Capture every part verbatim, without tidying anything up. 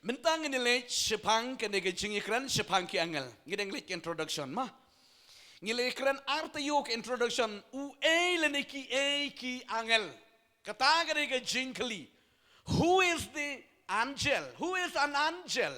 Mynta ngin ïa leit shaphang kane ka jingïakren shaphang ki angel. Ngi dang leit introduction mo. Ngi la ïakren ar taïew ka introduction, uei lane kiei ki angel. Kata ka dei ka jingkylli. Who is the angel? Who is an angel?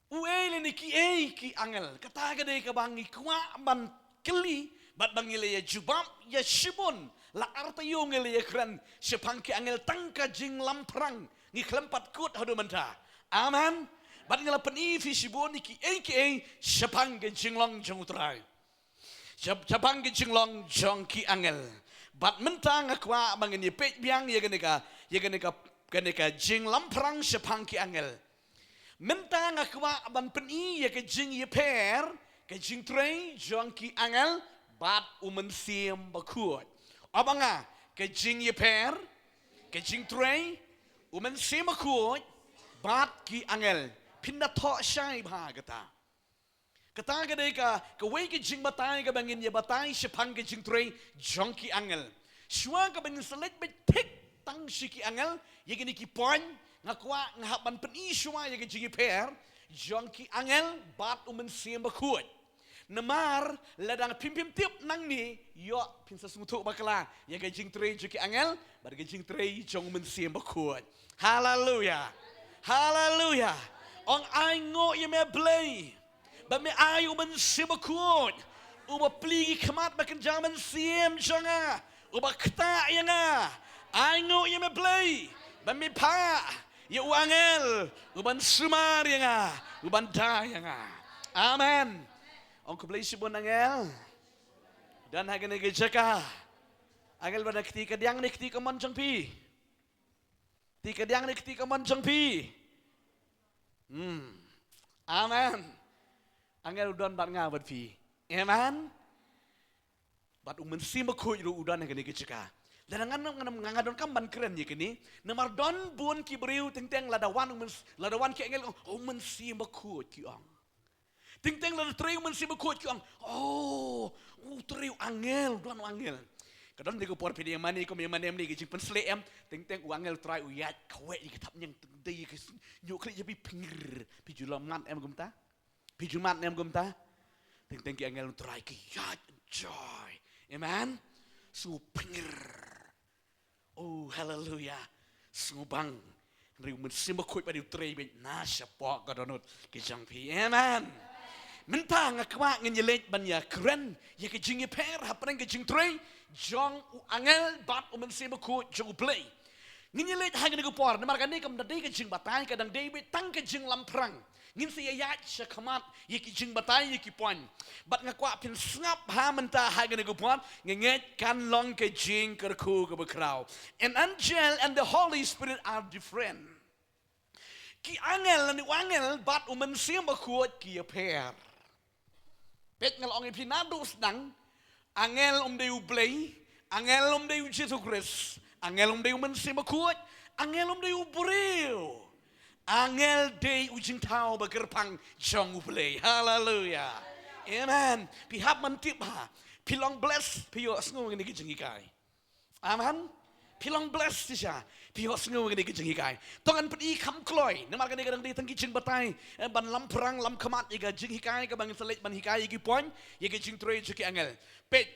Uei lane kiei ki angel. Kata ka dei kaba ngi kwah ban kylli bad ba ngi la ïa jubab ïa shibun. La ar taïew ngi la ïakren shaphang ki angel tang ka jinglamphrang. Ngi khlem pat kut haduh mynta. Amen. Bad ngi la pyni ïa phi shibun ïa kiei kiei shaphang ka jinglong jong U Trai. Shap-, shaphang ka jinglong jong ki angel. Bad mynta nga kwah ba ngin ïa peit biang ïa kane ka, ïa kane ka, kane ka jinglamphrang shaphang ki angel. Mynta nga kwah ban pyni ïa ka jingïapher, ka jingtrei jong ki angel bad U Mynsiem Bakhuid. Ong ba nga, ka jingïapher, ka jingtrei, U Mynsiem Bakhuid bad ki angel. Phin da thoh shai bha kata. Kata ka dei ka, kawei ka jingbatai kaba ngin ïa batai shaphang ka jingtrei jong ki angel. Shuwa kaba ngin sa leit beit thik tang sha ki angel, ïa kine ki point, nga kwah nga hap ban pyni shuwa ïa ka jingïapher jong ki angel bad U Mynsiem Bakhuid. Namar lada phim phim tip nangne, ïoh phin sa sngewthuh bakla ïa ka jingtrei jong ki angel bad ka jingtrei jong U Mynsiem Bakhuid. Haleluia. Haleluia. Ong, ainguh ïa me Blei ba me ai U Mynsiem Bakhuid, uba plie ki khmat bad kynja mynsiem jong nga, uba ktah ïa nga. Ainguh ïa me Blei ba me phah ïa u angel uban sumar ïa nga, uban da ïa nga. Amen. Ong, khublei shibun angel. Don ha kane ka jaka. Angel ba na kti kadiang ne kti kamon jong phi? Kti kadiang ne kti kamon jong phi? Hmm. Amen. Angel u don bad nga bad phi. Amen. Bad U Mynsiem Bakhuid ruh u don ha kane ka jaka. Lada ngan, ngan, ngan, nga donkam ban kren ïa kane. Namar don bun ki briew teng teng lada wan U Myns-, lada wan ki angel, oh, U Mynsiem Bakhuid ki ong. Teng teng lada trei U Mynsiem Bakhuid ki ong, oh, u trei u angel, don u angel. Ka don de ka por phi dei mane, kum ïa mane mane ka jingpynsleh em, teng teng u angel Trai u ïaid kawei ïa ka thapniang, teng dei ka s-, ñiuh khlieh ïa phi, pyngrr, phi ju la mad em kumta. Phi ju mad em kumta. Teng teng ki angel Trai ki ïaid enjoy. Amen. Sngew pyngrr. Oh, haleluia. Sngewbang. Hynrei U Mynsiem Bakhuid pat u trei beit na shapoh ka dohnud ka jong phi. Amen. Mynta nga kwah ngin ïa leit ban ïa kren ïa ka jingïapher hapdeng ka jingtrei jong u angel bad U Mynsiem Bakhuid jong U Blei. Ngin ïa leit ha kane ka por, namar kane kam da dei ka jingbatai, ka dang dei beit tang ka jinglamphrang. Ngin sa ïa ïaid sha khmat ïa ki jingbatai ïa ki point. Bad nga kwah phin sngap ha mynta ha kane ka por, nga ngeit kan long ka jingkyrkhu kaba khraw. An angel and the Holy Spirit are different. Ki angel, lane u angel bad U Mynsiem Bakhuid ki ïapher. Peit, nga la ong ïa phi naduh sdang, angel um dei U Blei, angel um dei U Jisu Khrist, angel um dei U Mynsiem Bakhuid, angel um dei u briew. Angel dei u jingthaw ba kyrpang jong U Blei. Haleluia. Amen. Phi hap ban tip ha. Phi long bless, phi ïohsngew ïa kine ki jinghikai. Amen. Phi long bless shisha. Phi ïohsngew ïa kine ki jinghikai. To ngan pyni kham kloi. Namar kane ka dang dei tang ki jingbatai, eh, ban lamphrang, lam khmat ïa ka jinghikai kaba ngin sa leit ban hikai ïa ki point ïa ka jingtrei jong ki angel. Peit,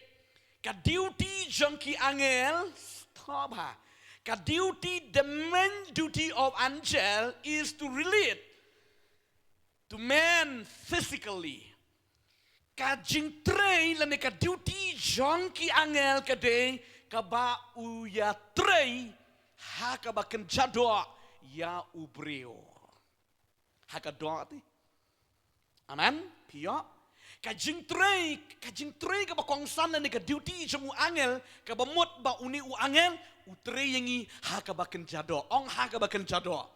ka duty jong ki angel, stop ha. Ka duty, the main duty of angel is to relate to man physically. Ka jingtrei lane ka duty jong ki angel ka dei kaba u ïatrei ha kaba kynja doh ïa u briew. Ha ka doh te. Amen. Phi ïoh? Ka jingtrei, ka jingtrei kaba kongsan lane ka duty jong u angel, kaba mut ba une u angel u trei ïa ngi ha kaba kynja doh. Ong, ha kaba kynja doh.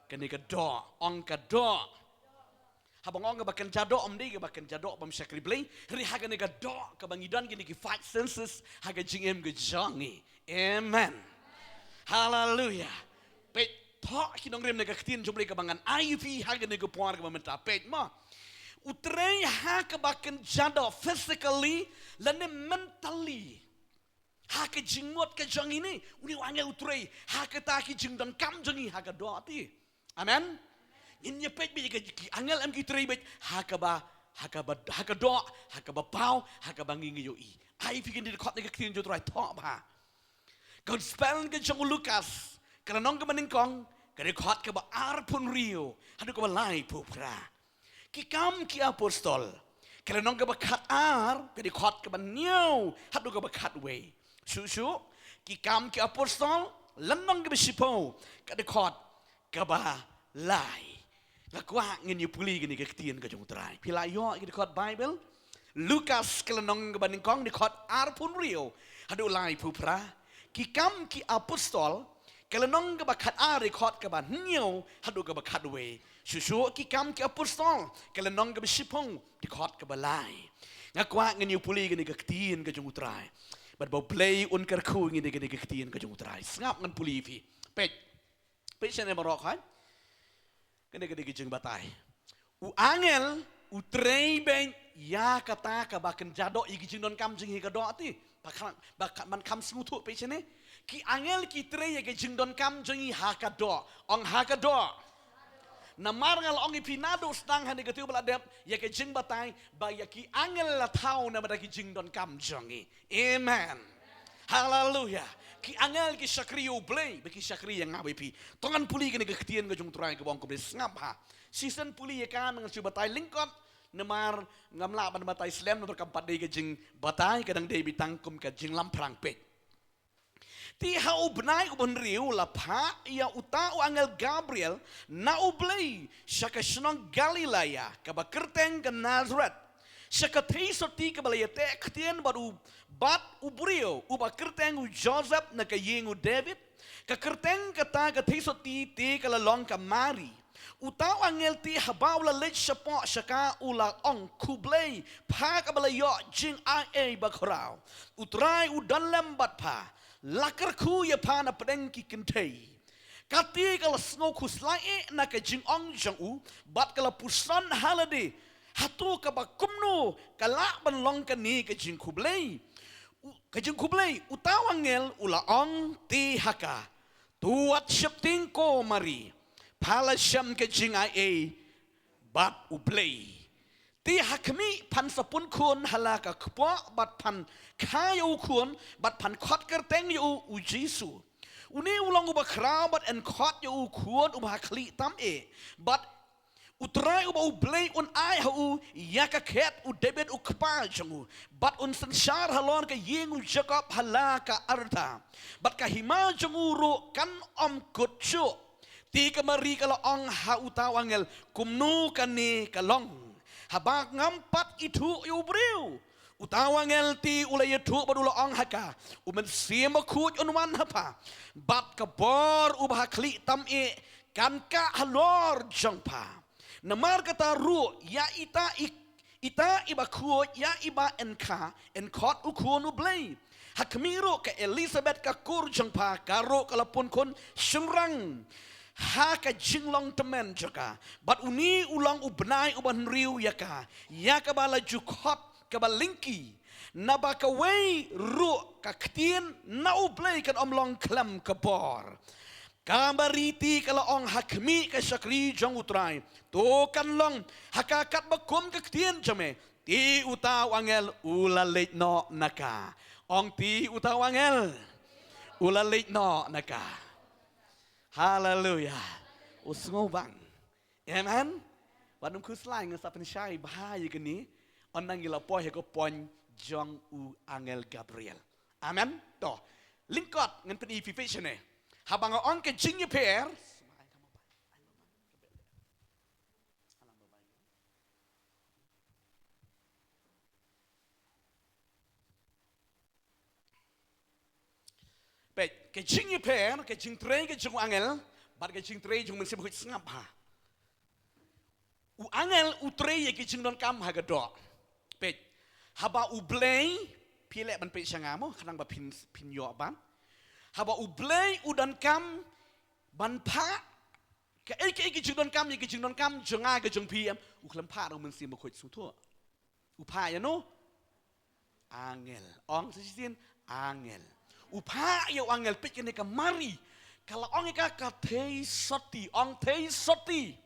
Kane ka doh, ong, ka doh. Haba nga ong kaba kynja doh, ym dei kaba kynja doh bym shakri Blei. Hynrei ha kane ka doh kaba ngi don kine ki five senses ha ka jingim ka jong ngi. Amen. Haleluia. Peit, thoh ki nongrim na ka ktien jong U Blei kaba ngan ai ïa phi ha kane ka por kaba mynta, peit mo. U trei ha kaba kynja doh, physically lane mentally. Ha ka jingmut ka jong ngi ne, une u angel u trei ha kata ki jingdonkam jong ngi ha ka doh te. Amen. Ngin ïa peit beit ïa ki angel em ki trei beit ha kaba, ha kaba, ha ka doh, ha kaba paw, ha kaba ngi ngi ïohi. Ai phi kane ka dkhot na ka ktien jong U Trai, thoh bha. Gospel ka jong u Lukas, ka lynnong kaba nyngkong, ka dkhot kaba arphew hynriew haduh kaba laiphew phra. Ki Kam ki Apostol, ka lynnong kaba khatar, ka dkhot kaba hynñiew haduh kaba khatwei. Shuh shuh, Ki Kam ki Apostol, lynnong kaba shiphew, ka dkhot kaba lai. Nga kwah ngin ïa pule kane ka ktien ka jong U Trai. Phi la ïoh ïa ka dkhot Bible? Lukas ka lynnong kaba nyngkong, dkhot arphew hynriew haduh laiphew phra. Ki Kam ki Apostol, ka lynnong kaba khatar, dkhot kaba hynñiew haduh kaba khatwei. Shuh shuh, Ki Kam ki Apostol, ka lynnong kaba shiphew, dkhot kaba lai. Nga kwah ngin ïa pule kane ka ktien ka jong U Trai. Bad ba U Blei un kyrkhu ïa kane ka ktien ka jong U Trai. Sngap ngan pule ïa phi. Peit. Peit shane baroh, hooid. Kane ka dei ka jingbatai. U angel u trei beit ïa kata kaba kynja doh ïa ki jingdonkam jong ngi ha ka doh te. Ba kham, ba kham, ban kham sngewthuh, peit shane. Ki angel ki trei ïa ki jingdonkam jong ngi ha ka doh. Ong ha ka doh. Namar nga la ong ïa phi naduh sdang hangne, katei ba la dep ïa ka jingbatai ba ïa ki angel la thaw na bynta ki jingdonkam jong ngi. Amen. Haleluya. Ki angel ki shakri ïa U Blei, ba ki shakri ïa nga bad ïa phi. To ngan pule kane ka ktien ka jong U Trai kaba ong kumne, sngap bha. Shisien pule ïa ka ngan shu batai lyngkot, namar ngam lah ban batai slem namar kam pat dei ka jingbatai, ka dang dei beit tang kum ka jinglamphrang, peit. Te ha u bnai uba hynriew la phah ïa uta u angel Gabriel na U Blei sha ka shnong Galilea kaba kyrteng ka Nazareth, sha ka theisotti kaba la ïateh ktien bad u, bad u briew uba kyrteng u Joseph na ka ïing u David. Ka kyrteng kata ka theisotti te ka la long ka Mari. Uta u angel te haba u la leit shapoh sha ka u la ong, khublei pha kaba la ïoh jingaiei bakhraw, U Trai u don lem bad pha. La kyrkhu ïa pha na pdeng ki kynthei. Kata ka la sngew khuslai eh na ka jingong jong u, bad ka la puson ha lade, hato kaba kumno ka lah ban long kane ka jingkhublei? U, ka jingkhublei, uta u angel u la ong te ha ka, to wat sheptieng ko Mari, pha la shem ka jingaiei bad U Blei. Te ha khmih, phan sa pun khun ha la ka kpoh bad phan kha ïa u khun bad phan khot kyrteng ïa u, U Jisu. Une u long uba khraw bad yn khot ïa u khun uba ha khlieh tam eh. Bad U Trai uba U Blei un ai ha u ïa ka khet u David u kpa jong u, bad un synshar halor ka ïing u Jakob ha la ka arta, bad ka hima jong u ruh kan ym kut shuh. Te ka Mari ka la ong ha uta u angel, kumno kane ka long, haba ngam pat ithuh ïa u briew? Uta u angel te u la ïathuh bad u la ong ha ka, U Mynsiem Bakhuid un wan ha pha, bad ka bor uba ha khlieh tam eh kan kah halor jong pha. Namar kata ruh, ïa ita i, ita iba khuid, ïa iba yn kha, yn khot u Khun U Blei. Ha khmih ruh, ka Elisabet ka kur jong pha, ka ruh ka la pun khun shynrang ha ka jinglong tymmen jong ka. Bad une u long u bnai uba hynriew ïa ka, ïa kaba la ju khot kaba lyngkhi. Naba kawei ruh ka ktien na U Blei kan ym long khlem ka bor. Ka Mari te ka la ong ha khmih, ka shakri jong U Trai, to kan long ha ka katba kum ka ktien jong me. Te uta u angel u la leit noh na ka. Ong, te uta u angel u la leit noh na ka. Haleluya. U sngewbang. Amen. Wat nym khuslai, ngan sa pynshai bha ïa kane ynda ngi la poi ha ka point jong u angel Gabriel. Amen. To, lyngkot ngan pyni ïa phi, peit shane. Haba nga ong ka jingïapher, peit, ka jingïapher, ka jingtrei ka jong u angel bad ka jingtrei jong u Mynsiem Bakhuid, sngap bha. U angel u trei ïa ki jingdonkam ha ka doh. Peit, haba U Blei, phi leh ban peit sha nga mo, khnang ba phin, phin ïoh ban. Haba U Blei u donkam ban phah kaei kaei ki jingdonkam, ïa ki jingdonkam jong nga, ka jong phi, em, u khlem phah da u Mynsiem Bakhuid, sngewthuh. U phah ïano? Angel. Ong sa shisien, angel. U phah ïa u angel. Peit kane ka Mari, Ka la ong ïa ka, ka thei sotti, ong thei sotti.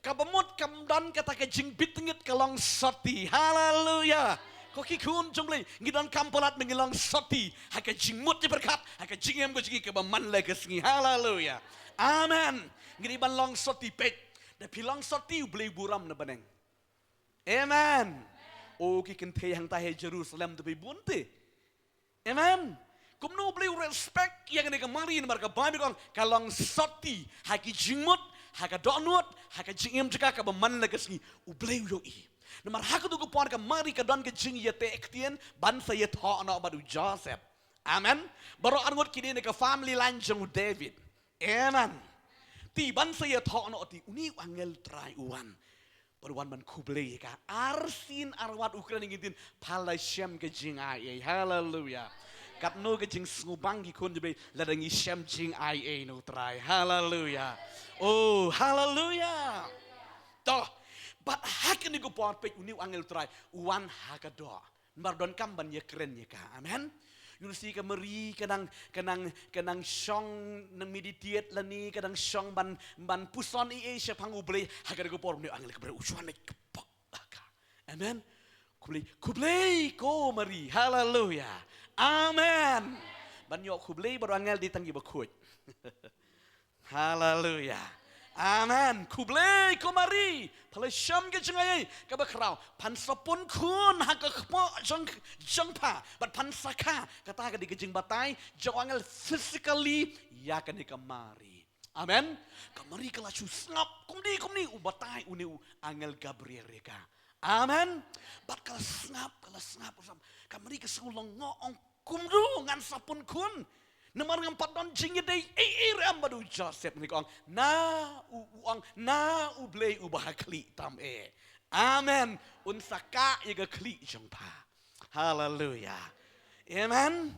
Kaba mut kam don kata ka jingbit tngit, ka long sotti. Haleluya. Ko ki khun jong U Blei, ngi donkam palat ba ngi long sotti ha ka jingmut jingpyrkhat, ha ka jingim ka jong ngi kaba man la ka sngi. Haleluya. Amen. Ngi dei ban long sotti peit. Da phi long sotti, U Blei u burom na bneng. Amen. O ki kynthei hangta ha Jerusalem te phi bun te. Amen. Kumno U Blei u respect ïa kane ka Mari, namar ka Baibl ka ong ka long sotti ha ki jingmut, ha ka dohnud, ha ka jingim jong ka kaba man la ka sngi. U Blei u ïohi. Namar ha kato ka por ka Mari ka don ka jingïateh ktien ban sa ïathoh noh bad u Joseph. Amen. Baroh arngut ki dei na ka family line jong u David. Amen. Te ban sa ïathoh noh te, une u angel Trai u wan. Bad u wan ban khublei ïa ka. Arsien arwat u kren, ngi ktien, pha la shem ka jingai ei. Haleluya. Katno ka jingsngewbang ki khun jong U Blei lada ngi shem jingai ei na u Trai. Haleluya. Oh, haleluya. To, bad ha kane ka por peit, une u angel Trai u wan ha ka doh. Namar donkam ban ïakren ïa ka. Amen. Ïohi ka Mari ka nang, ka nang, ka nang shong, nang meditate lane ka nang shong ban, ban puson ei ei shaphang U Blei, ha kane ka por une u angel ka briew u shu wan ka pok ha ka. Amen. Khublei, khublei ko Mari. Haleluya. Amen. Ban ïoh khublei bad u angel dei tang kiba khuid. Haleluya. Amen. Khublei ko Mari. Pha la shem ka jingai ei kaba khraw. Phan sa pun khun ha ka kpoh jong, jong pha. Bad phan sa kha. Kata ka dei ka jingbatai jong u angel physically ïa kane ka Mari. Amen. Ka Mari ka la shu sngap. Kumne, kumne u batai une u angel Gabriel ïa ka. Amen. Bad ka la sngap, ka la sngap, ka la sngap. Ka Mari ka sngew lyngngoh, ong kumno ngan sa pun khun. Namar ngam pat don jingïadei ei ei ruh em bad u Joseph. Une ka ong na u, u ong na U Blei uba ha khlieh tam eh. Amen. Un sa kah ïa ka khlieh jong pha. Haleluya. Amen.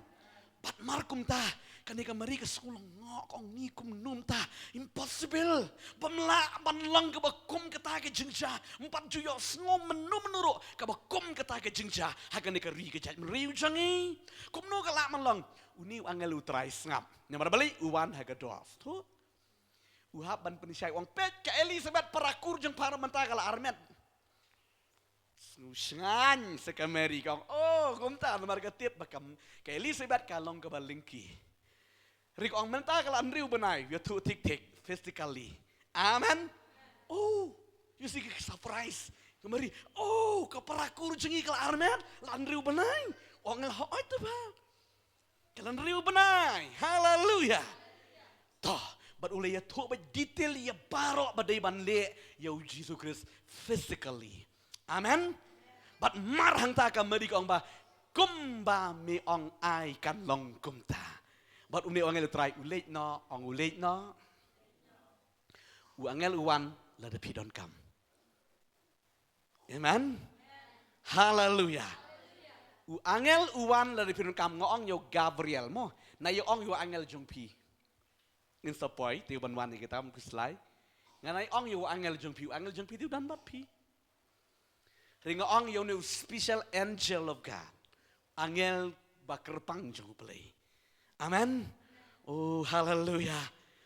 Bad mar kumta, kane ka Mari ka sngew lyngngoh, ka ong ni kumno mynta. Impossible. Bym lah ban long kaba kum kata ka jingjia. Ym pat ju ïohsngew mynno mynno ruh kaba kum kata ka jingjia ha kane ka ri ka jaitbynriew jong ngi. Kumno ka lah ban long? Une u angel u Trai sngap. Namar balei? U wan ha ka doh. To. U hap ban pynshai, u ong peit ka Elizabeth para kur jong pha ruh mynta ka la armet. Sngew shngaiñ sa ka Mari, ka ong, oh, kumta, namar ka tip ba ka, ka Elizabeth ka long kaba lyngkhi. Hynrei ka ong mynta ka la hynriew bnai, ïathuh thik thik, physically. Amen. Oh, you see, ka surprise. Ka Mari, oh, ka para kur jong ngi ka la armet, la hynriew bnai. U ong, hooid te bah. Ka la hynriew bnai. Haleluya. To, bad u la ïathuh beit detail ïa baroh ba dei ban leh ïa u Jisu Khrist physically. Amen. Bad mar hangta ka Mari ka ong ba kumba me ong ai kan long kumta. Bad une u angel u Trai u leit noh, ong u leit noh. U angel u wan lada phi donkam. Amen. Haleluya. U angel u wan lada phi donkam, nga ong ïa u Gabriel mo. Nga ïa ong ïa u angel jong phi. Ngin sa poi, te u ban wan ïa kita, um khuslai. Nga ïa ong ïa u angel jong phi, u angel jong phi te u don bad phi. Hynrei nga ong ïa une u special angel of God. Angel ba kyrpang jong U Blei. Amen. Oh, haleluya.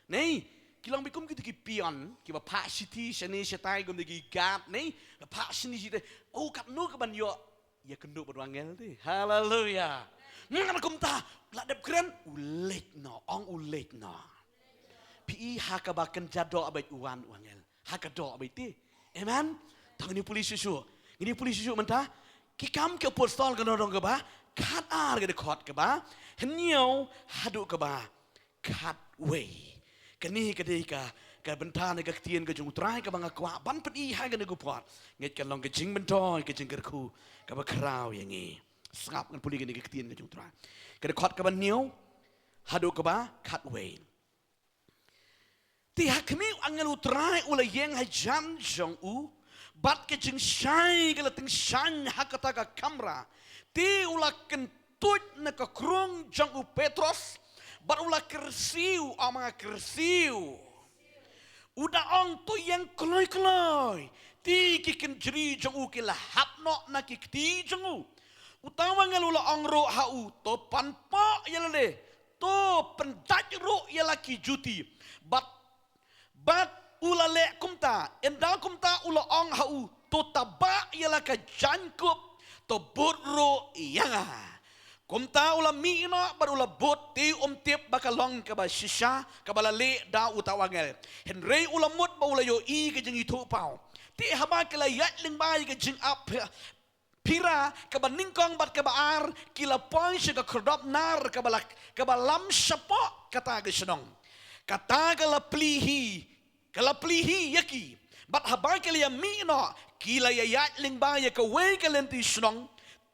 Nei, ki long beit kum kito ki peon, kiba phah shithi shane shatai, kum ki guard, nei, phah shane shatai. Oh, katno ka ban ïoh ïakynduh bad u angel te. Haleluya. Ngan kumta, la dep kren, u leit noh, ong u leit noh. Phi i ha kaba kynja doh beit u wan u angel. Ha ka doh beit te. Amen. To ngin ïa pule shuh shuh. Ngin ïa pule shuh shuh mynta. Ki Kam ki Apostol ka lynnong kaba khatar, ka dkhot kaba hynñiew haduh kaba khatwei. Kane ka dei ka, ka bynta ne ka ktien ka jong U Trai kaba nga kwah ban pyni ha kane ka por. Ngeit kan long ka jingmyntoi, ka jingkyrkhu kaba khraw ïa ngi. Sngap, ngan pule kane ka ktien ka jong U Trai. Ka dkhot kaba hynñiew haduh kaba khatwei. Te ha khmih, u angel U Trai u la ïeng hajan jong u, bad ka jingshai ka la tyngshaiñ ha kata ka kamra. Te u la kyntuid na ka krung jong u Petros, bad u la kyrsiew, ong ma nga kyrsiew. U da ong, to ïeng kloi kloi. Te ki kynjri jong u ki la hap noh na ki kti jong u. Uta u angel u la ong ruh ha u, to pan poh ïa lade. To pyndait ruh ïa la ki juti. Bad, bad u la leh kumta, ynda kumta u la ong ha u, to tabah ïa la ka jaiñkup, to bud ruh ïa nga. Kumta u la mih noh bad u la bud, te um tip ba ka long kaba shisha kaba la leh da uta u angel. Hynrei u la mut ba u la ïohi ka jingithuhpaw. Te haba ki la ïaid lyngba ïa ka jingap phira kaba nyngkong bad kaba ar, ki la poi sha ka khyrdop nar kaba la, kaba lam shapoh kata ka shnong. Kata ka la plie hi, ka la plie hi ïa ki. Bad haba ki la ïa mih noh, ki la ïa ïaid lyngba ïa kawei ka lynti shnong.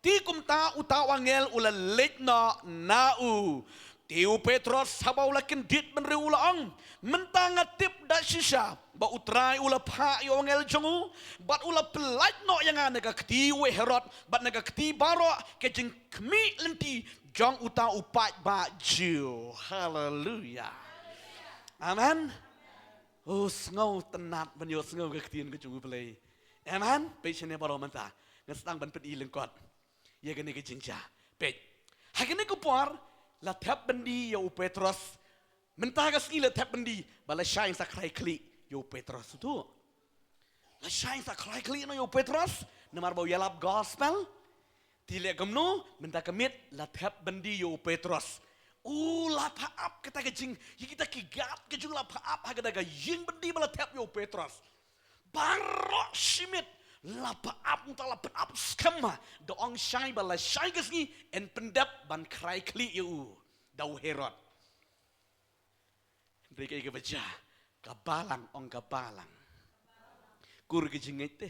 Te kumta uta u angel u la leit noh na u. Te u Petros haba u la kyndit bynriew u la ong, mynta nga tip da shisha ba U Trai u la phah ïa u angel jong u, bad u la pyllait noh ïa nga na ka kti u Herod bad na ka kti baroh ka jingkhmih lynti jong uta u paidbah Jiw. Haleluya. Amen. Oh, sngewtynnat ban ïohsngew ka ktien ka jong U Blei. Amen. Peit shane baroh mynta. Nga sdang ban pyni lyngkot ïa kane ka jingjia. Peit. Ha kane ka por, la thep byndi ïa u Petros. Mynta ka sngi la thep byndi ba la shai sa khrai khlieh ïa u Petros tu. La shai sa khrai khlieh noh ïa u Petros, namar ba u ïalap gospel. Te leh kumno, mynta ka miet la thep byndi ïa u Petros. U la pha ap kata ka jing, ïa kita ki guard ka jong u la pha ap ha kata ka ïing byndi ba la thep ïa u Petros. Baroh shi miet la pha ap, mynta la pha ap skhem ha, da ong shai ba la shai ka sngi yn pyndep ban khrai khlieh ïa u da u Herod. Hynrei kaei kaba jia, ka balang, ong ka balang. Kur ka jingngeit te.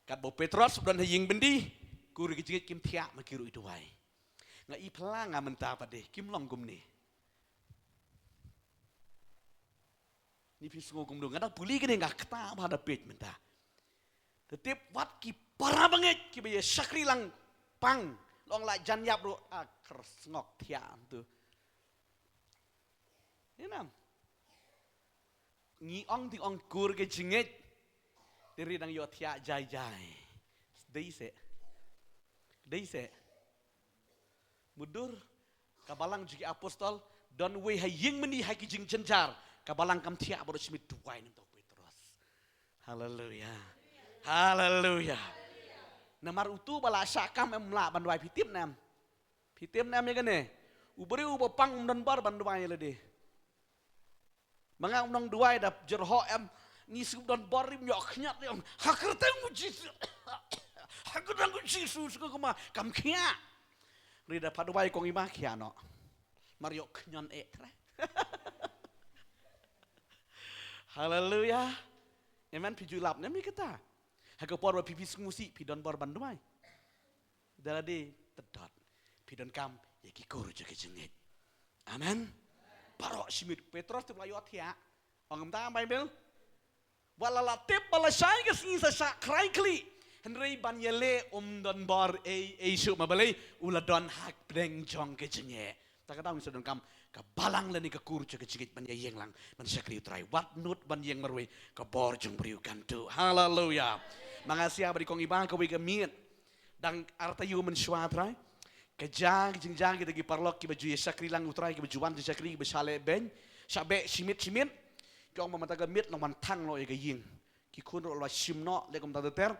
Katba u Petros u don ha ïing byndi, kur ka jingngeit kim thiah ma ki ruh i duwai. Nga i phylla nga mynta pat de, kim long kumne. Ni phi sngew kumno, nga dang pule kane nga kata ba da peit mynta. Te tip wat ki para bangeit kiba ïa shakri lang pang, long la jan ïap ruh, a kyrngok thiah tu. Ni nam. Ngi ong te ong kur ka jingngeit. Te ri dang ïoh thiah jai jai. Dei se. Dei se. Mutdur. Ka balang jong ki apostol, don wei ha ïing byndi ha ki jingjynjar. Ka balang kam thiah baroh shi miet, duwai namar u Petros. Haleluya. Haleluya. Namar utu ba la shah kam em lah ban duwai, phi tip ne em. Phi tip ne em ïa kane. U briew uba pang um don bor ban duwai ïa lade. Ma nga um nang duwai da jyrhoh em, ngi sngewdon bor rim ïoh khñiot rim. Ha kyrteng u Jisu. Ha kyrteng u Jisu sngewkma kam khia. Ri da pha duwai kong i ba khia noh. Mar ïoh khñiot eh tre. Haleluya. Amen, phi ju lap ne mi kata. Ha ka por ba phi phi sngewsih phi don bor ban duwai. Da lade tedot. Phi donkam ïa ki kur jong ka jingngeit. Amen. Baroh shi miet Petros te ba la ïoh thiah. Ong kumta Baibl. Wat la la tip ba la shai ka sngi sa shah khrai khlieh. Hynrei ban ïaleh um don bor ei ei shuh ma balei u la don ha pdeng jong ka jingeh. Ta ka daw ngi sa donkam ka balang lane ka kur jong ka jingngeit ban ïa ïeng lang ban shakri U Trai. Wat nud ban ïeng marwei, ka bor jong u briew kan duh. Haleluya. Ma nga sia bad i kong i ba kawei ka miet. Dang arta ïu mynshuwa Trai. Ka ja, ka jingjia kita ki paralok kiba ju ïa shakri lang U Trai, kiba ju wan ja shakri, kiba shah leh beiñ, shah beh shi miet shi miet. Ki ong ba mynta ka miet long ban thang noh ïa ka ïing. Ki khun ruh la shim noh, leh kumta ter ter.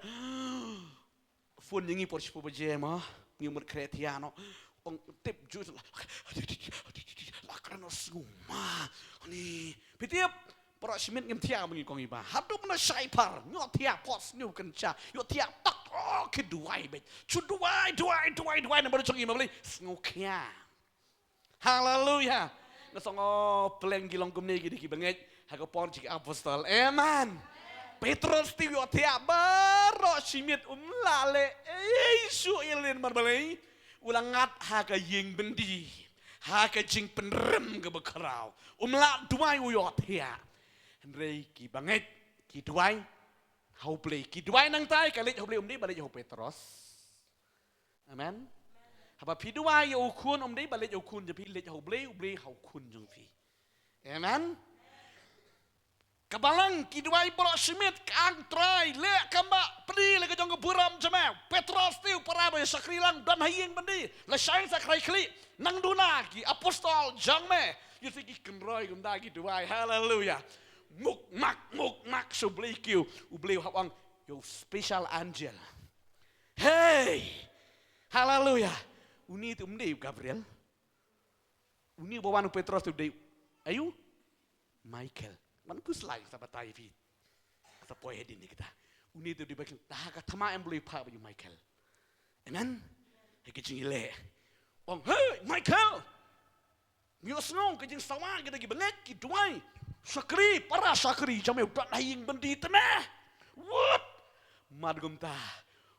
Phone ïa ngi por shiphew baje ma, ngi mut khreh thiah noh. Ong tip ju la kren noh sngewma. Ni, phi tip, baroh shi miet ngim thiah ma ngi kong i ba. Haduh mynta shai phar, ngi ïoh thiah pos, ngi ïoh kynja, ïoh thiah tak, oh, ki duwai beit. Ju duwai, duwai, duwai, duwai, namar jong i ma balei, sngew khia. Haleluya. Nga sngew, oh, pleng ki long kumne ki dei ki bangeit ha ka por jong ki apostol. Amen. Petros te u ïoh thiah baroh shi miet um lah leh ei shuh ïa lade namar balei u la ngat ha ka ïing byndi, ha ka jingpynrem kaba khraw. Um lah duwai u ïoh thiah. Hynrei ki bangeit ki duwai ha U Blei, ki duwai nangta ïa ka leit ha U Blei, um dei ba leit ha u Petros. Amen. Haba phi duwai ïa u khun, um dei ba leit ïa u khun jong phi, leit ha U Blei, U Blei ha u khun jong phi. Amen. Ka balang ki duwai baroh shi miet, ka ang Trai, leh kumba pynïaid la ka jong ka burom jong me. Petros te u para ba ïa shakri lang, don ha ïing byndi, la shai sa khlai khlieh, nang duna ki apostol jong me. Ïa ki kynroi kumta ki duwai, haleluya. Muk mak, muk mak sha U Blei, ki U Blei u hap ong ïa u special angel. Hey! Haleluya. Une te um dei u Gabriel. Une ba wan u Petros te u dei aïu? Michael. Man khuslai sa batai phi. Sa poi hadien kita. Une te u dei Michael. Da ka thma em Blei u phah ba ïa u Michael. Amen. He ka jingïaleh. Ong, hey, Michael. Ngi ïohsngew ka jingsawa kita ki bangeit ki duwai. Shakri, para shakri jong me u don ha ïing byndi te ne. What? Mat kumta.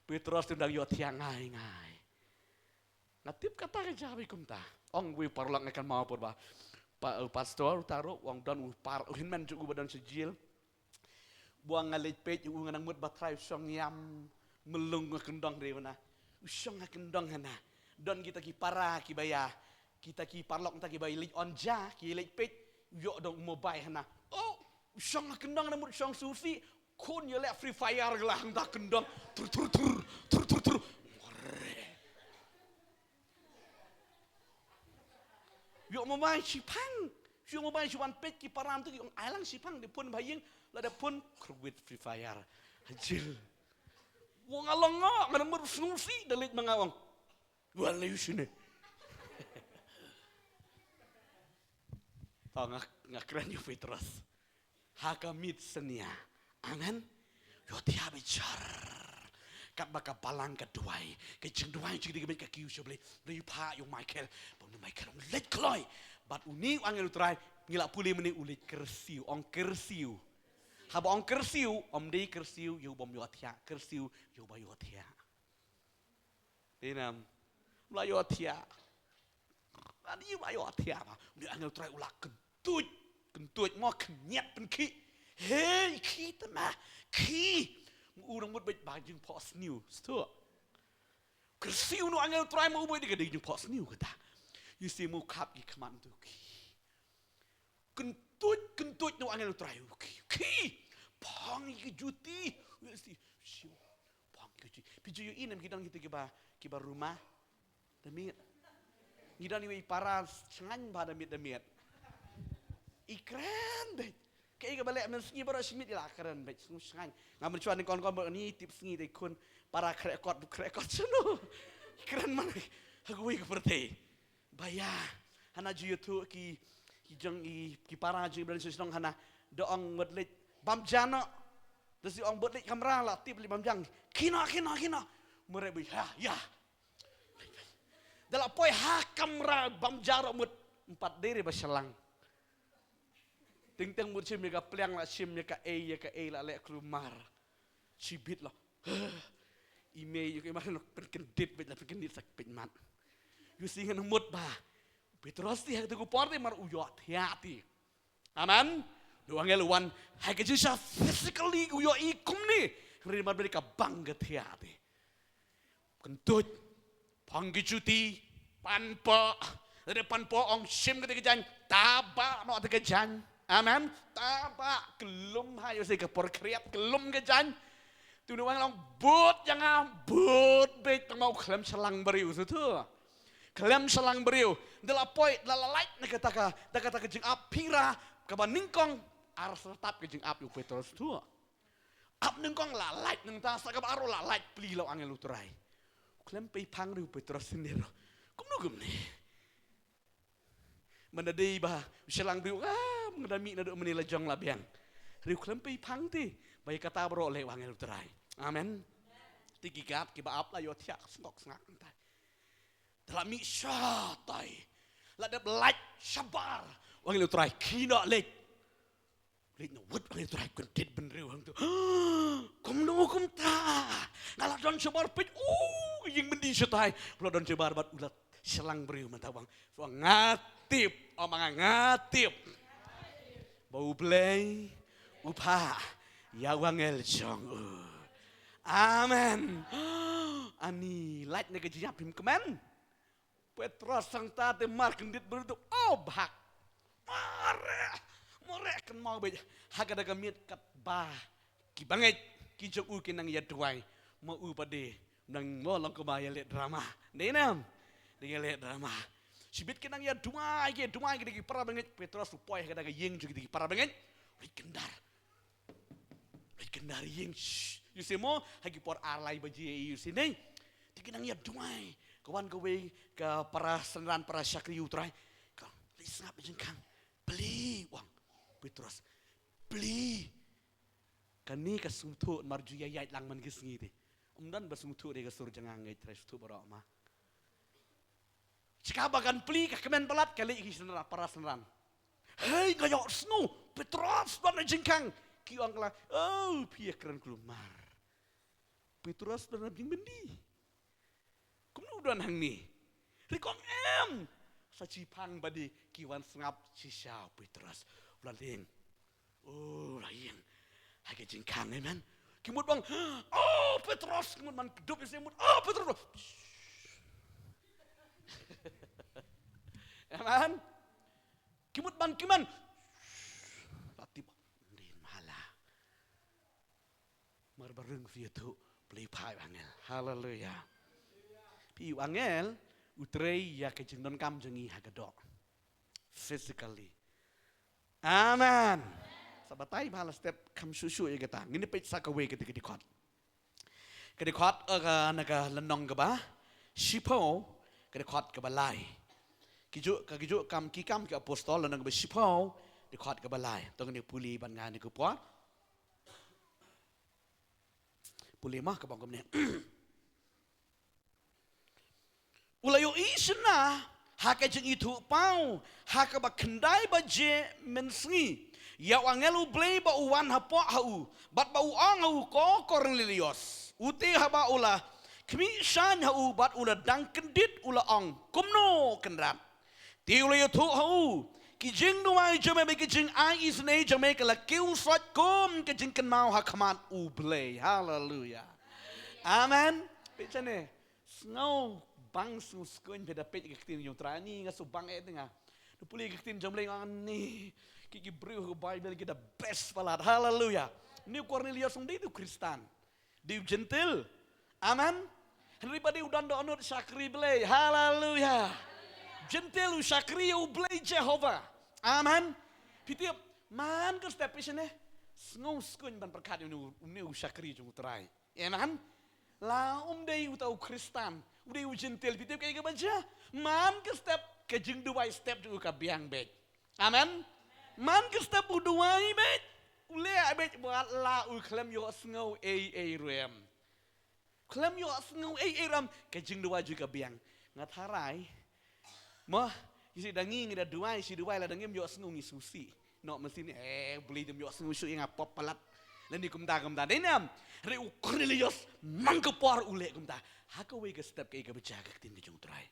Petros te u dang ïohthiah ngai ngai. Nga tip kata ka jia ba kumta. Ong wei paralok nga kynmaw pur ba. Pa, uh, pastor u taro, ong don u par, u hynmen jong u ba don sha jil. Ba nga leit peit u, nga nang mut ba trai u shong ïam, mlung nga kyndong re na. U shong nga kyndong hana. Don kita ki para kiba ïa, kita ki paralok kita kiba leit on ja, ki leit peit, ïoh dong mobile hana. Oh, u shong nga kyndong, nang mut shong susi, khun ïa leh Free Fire, ka la hangta kyndong. Tur, tur, tur, tur, tur, tur. Ïoh mobile shiphang. Ïoh mobile shi wan peit ki para tu ki ong ai lang shiphang, de phone ba ïing, la de phone kyrwit Free Fire. Ha jil. Wa nga long nga, nga nang mut sngewsih, da leit ma nga ong. Wa lei u shine. To nga, nga kren ïa u Petros. Ha ka miet synñia. Amen. Ïohthiah bichar. Katba ka balang ka duwai. Ka jingduwai jong ki dei ka miet ka kiew sha Blei. Blei u phah ïa u Michael. Ba une u Michael u leit kloi. Bad une u angel u Trai. Ngi la pule mynne u leit kyrsiew. Ong kyrsiew. Haba ong kyrsiew, ym dei kyrsiew ïa u bym ïohthiah. Kyrsiew ïa u ba ïohthiah. Dei nam. Ym la ïohthiah. Adi ym la ïohthiah ba. Une u angel u Trai u la kyntuid. Kyntuid mo, khynñiat pynkhih. Hei, khih te ma. Khih. Ma u nang mut beit ba jingphohsniew. Sdang. Kyrsiew une u angel u Trai, ma u beit ka dei jingphohsniew kata. Ïohi mo, khap ki khmat tu, khih. Kyntuid, kyntuid une u angel u Trai, u khih, khih. Phong ïa ki juti. Ïohi, shiu. Phong ïa ki juti. Phi ju ïohi ne em ki don kita kiba, kiba ruma. Da miet. Ngi don iwei i para shngaiñ ba da miet, da miet. I kren beit. Kaei kaba leh mynsngi baroh shi miet i la kren beit, sngew shngaiñ. Nga mynshuwa nyngkong nyngkong ba ngi tip sngi te i khun para khreh kot, khreh kot shano. I kren man ha kawei ka pyrthei. Ba ïa, hana ju ïathuh ki, ki jong i, ki para jong i Blei sha shnong hana, da ong mut leit bam ja noh. Da shu ong mut leit kamra, la tip leit bam ja. Khie noh, khie noh, khie noh. Mareh ba ïa, ïa. Da la poi ha kamra bam ja ruh mut, ym pat dei re ba shlang. Teng teng mut shim ïa ka pliang, la shim ïa kaei, ïa kaei la leh kulmar. Shibit la. I mei ïa ka i mar la pynkyndit beit, la pynkyndit sa peit mat. Ïohi ngan mut ba Petros te ha kata ka por te mar u ïohthiah te. Amen. Une u angel u wan ha ka jingshisha physically u ïohi kumne. Hynrei mar ba dei ka bang ka thiah te. Kyntuid. Phong ki juti. Pan poh. Lada pan poh ong shim kata ka jaiñ. Tabah noh kata ka jaiñ. Amen. Tabah. Kyllum ha ïohi ka por khriat. Kyllum ka jaiñ. Te une u angel u ong bud ïa nga. Bud beit, tang ma u khlem shlang briew shuh tu. Khlem shlang briew. Da la poi, da la lait na kata ka, da kata ka jingap phira, kaba nyngkong, ar syrtap ka jingap ïa u Petros tu. Ap nyngkong la lait nangta, sa kaba ar ruh la lait pli la u angel u Trai. U khlem pei phang re u Petros ne ruh. Kumno kumne. Mynta dei ba u shlang briew, ah, mynta mih naduh mynne la jong la biang. Re u khlem pei phang te. Ba ïa kata baroh leh u angel u Trai. Amen. Te ki guard kiba ap la ïohthiah sngok sngak nangta. Da la mih shatai. La dep lait shabar. U angel u Trai khie noh leit. Leit noh wut u angel u Trai kyndit bynriew hangtu. Kumno kumta. Nga la don shabar peit. Oh, ïing byndi shatai. U la don shabar bad u la shlang briew mynta bang. Sa nga tip. Ong ma nga, nga tip. Ba U Blei u phah ïa u angel jong u. Amen. Ani lait na ka jingïap phim kmen. Petros sangta te mar kyndit briew tu, oh, bhak. Mareh, mareh, Mo beit ha kata ka miet katba ki bangeit ki jong u ki nang ïa duwai. Mo u pat de nang mo long kumba ïa leh drama. Dei nam? Dei ïa leh drama. Shibit ki nang ïa duwai ki duwai ki da ki para bangeit. Petros u poi ha kata ka ïing jong ki da ki para bangeit. Rit kendar. Rit kendar ïing. Shh. Ïohsngew mo ha ki por ar lai baje ïohsngew. Te ki nang ïa duwai. Ka wan kawei ka para synran para shakri u Trai. Ka leit sngap jingkhang. Plie u ong. Petros. Plie. Kane ka sngewthuh namar ju ïaid lang man ki sngi te. Ym don ba sngewthuh de ka sur jong nga ngeit Trai sngewthuh baroh ma. Shika ba kan plie ka kmen palat ka leit ki synran para synran. Hei nga ïohsngew Petros don ha jingkhang. Ki ong kala oh phi ïa kren kulmar. Petros don ha jingbyndi. Kumno u don hangne? Ri kong em. Sa shiphang ba de ki wan sngap shisha u Petros. U la lieng. Oh, la ïeng. Ha ka jingkhang, amen. Ki mut bang, oh, Petros, ki mut man kdup ïa se mut, oh, Petros. Amen. Ki mut ban ki man. La tip. Ndin mahala. Mar ba rung phi ïathuh, plie phai u angel. Haleluya. Phi u angel, u trei ïa ka jingdonkam jong ngi ha ka doh. Physically. Amen. Sa batai ba la step kham shuh shuh ïa kata. Ngin peit sa kawei kata ka dkhot. Ka dkhot, eh, ka na ka lynnong kaba shiphew, ka dkhot kaba lai. Ki ju, ka ki ju kam, Ki Kam ki Apostol lynnong kaba shiphew, dkhot kaba lai. To ngin pule ban nga ne ka por. Pule ma ka bang kumne. U la ïohi shynna ha ka jingithuhpaw ha kaba khyndai baje mynsngi. Ïa u angel U Blei ba u wan hapoh ha u bad ba u ong ha u, ko Kornelios. U te haba u la khmih shaiñ ha u bad u la dang kyndit u la ong, kumno Kynrad? Te u la ïathuh ha u, ki jingduwai jong me bad ki jingai isynei jong me ka la kiew sot kum ka jingkynmaw ha khmat U Blei. Haleluya. Amen. Peit shane. Sngew bang sngew skuiñ phi da peit ka ktien jong U Trai. Ni nga sngew bang eh te nga. Da pule ka ktien jong U Blei nga ni. Ki ki briew ka Baibl ki da best palat. Haleluya. Ni u Kornelios ym dei u Khristan. Dei u Jentil. Amen. Hynrei ba dei u don dohnud shakri Blei. Haleluya. Jentil u shakri U Blei Jehova. Amen. Phi tip man ka step phi shane. Sngew skuiñ ban pyrkhat ïa une u, une u shakri jong U Trai. Amen. La um dei uta u Khristan, u dei u Jentil, phi tip kaei kaba jia? Man ka step ka jingduwai step jong u ka biang beit. Amen. Man ka step u duwai beit. U leh beit ba la u khlem ïohsngew ei ei ruh em. Khlem ïohsngew ei ei ruh em ka jingduwai jong u ka biang. Nga tharai mo, ïa shi da ngi ngi da duwai, shi duwai lada ngim ïohsngew ngi sngewsih. Noh mynsiem, eh, U Blei um ïohsngew shuh ïa nga pop palat. Lane kumta kumta. Dei nam, hynrei u Kornelios man ka por u leh kumta. Ha kawei ka step kaei kaba jia ka ktien ka jong U Trai.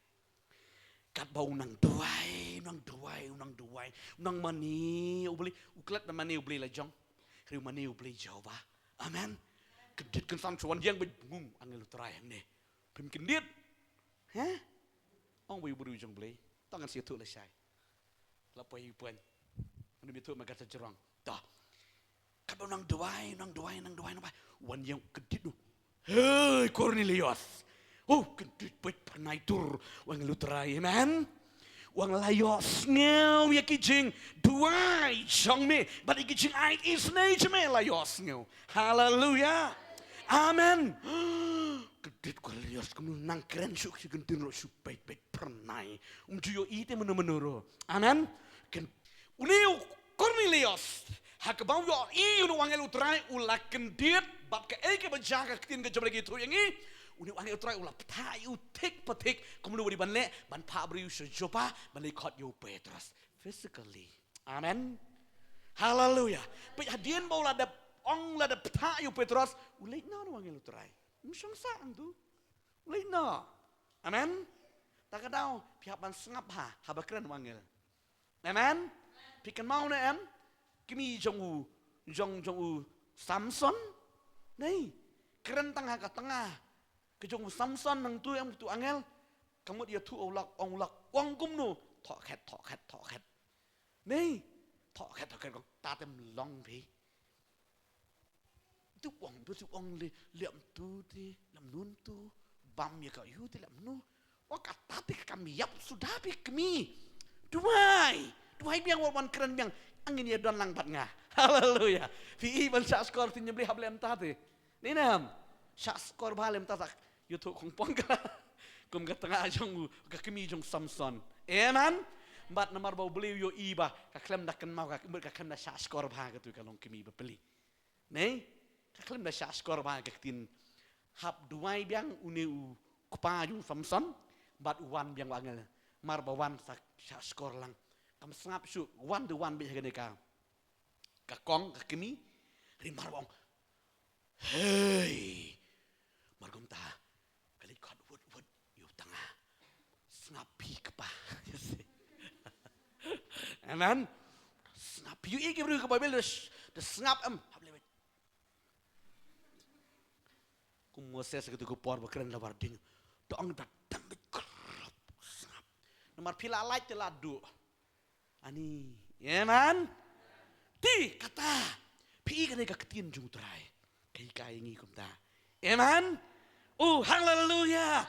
Katba u nang duwai, u nang duwai, u nang duwai, u nang mane ïa U Blei, u klet ban mane ïa U Blei la jong. Hynrei u mane ïa U Blei Jehova. Amen. Kyndit kynsan shu wan ïeng beit bngung angel U Trai hangne. Phim kyndit. He? Ong beit u briew jong U Blei. To ngan sa ïathuh lashai. La poi ïa u point. Ngan ym ïathuh ma ka sa jrong. To. Katba u nang duwai, u nang duwai, u nang duwai, u nang duwai. Wan ïeng kyndit u. Hei Kornelios. Oh, kyndit beit phyrnai tur u angel U Trai, amen. U ong la ïohsngew ïa ki jingduwai jong me bad ïa ki jingai isynei jong me la ïohsngew. Haleluya. Amen. Kyndit Kornelios kumno nang kren shuh ki ktien ruh shu beit beit phyrnai. Um ju ïohi te mano mano ruh. Amen. Kyn-, une u Kornelios ha kaba u ïohi ïa une u angel U Trai u la kyndit bad kaei kaba jia ka ktien ka jong U Blei ka ïathuh ïa ngi. Une u angel U Trai u la bthah ïa u thik pa thik kumno u dei ban leh ban phah briew sha Joppa ban leit khot ïa u Petros. Physically. Amen. Haleluya. Peit hadien ba u la dep ong la dep bthah ïa u Petros u leit noh u angel U Trai. Um shong sah hangtu. U leit noh. Amen. Ta ka daw phi hap ban sngap ha haba kren u angel. Amen. Phi kynmaw ne em? Kmie jong u, jong, jong u Samson. Nei. Kren tang ha ka tnga ka jong u Samson nangtu em tu angel. Ka mut ïathuh u lok, ong u lok, ong kumno? Thoh khet, thoh khet, thoh khet. Nei. Thoh khet thoh khet kong, ta tem long phi. Tu ong, tu ong le, lem tu te, lem nun tu, bam ïa ka yu te lem nu. Wa kata te ka kam ïap suda phi kmie. Duwai, duwai biang, wat wan kren biang. Angin ïa don lang bad nga. Haleluya. Phi i ban shah shkor, tin ïa bli hap lem ta te. Ni nam. Shah shkor bha lem ta sak. Ïathuh kong pong ka. Kum ka tnga jong u, ka kmie jong Samson. Amen. Bad namar ba u Blei u ïohi ba ka khlem da kynmaw, ka, ka khlem da shah shkor bha, katu ka long kmie bapli. Ne? Ka khlem da shah shkor bha ka ktien. Hap duwai biang une u kpa jong Samson. Bad u wan biang u angel. Mar ba wan sa shah shkor lang. Kam sngap shuh, wan te wan beit ha kane ka, ka kong, ka kmie. Hynrei mar ba ong, hei. Mar kumta ka leit khot wut wut ïa u tnga. Sngap phi kpa. Amen. Sngap phi, ïohi ki briew ka Baibl da s-, da sngap em. Hap leh beit. Kum Moses katu ka por ba kren la war ding. Da ong da dang beit krop sngap. Namar phi la lait te la duh. Ani, amen. Te kata, phi i kane ka ktien jong u Trai. Ka hikai ïa ngi kumta. Amen. Oh, haleluya.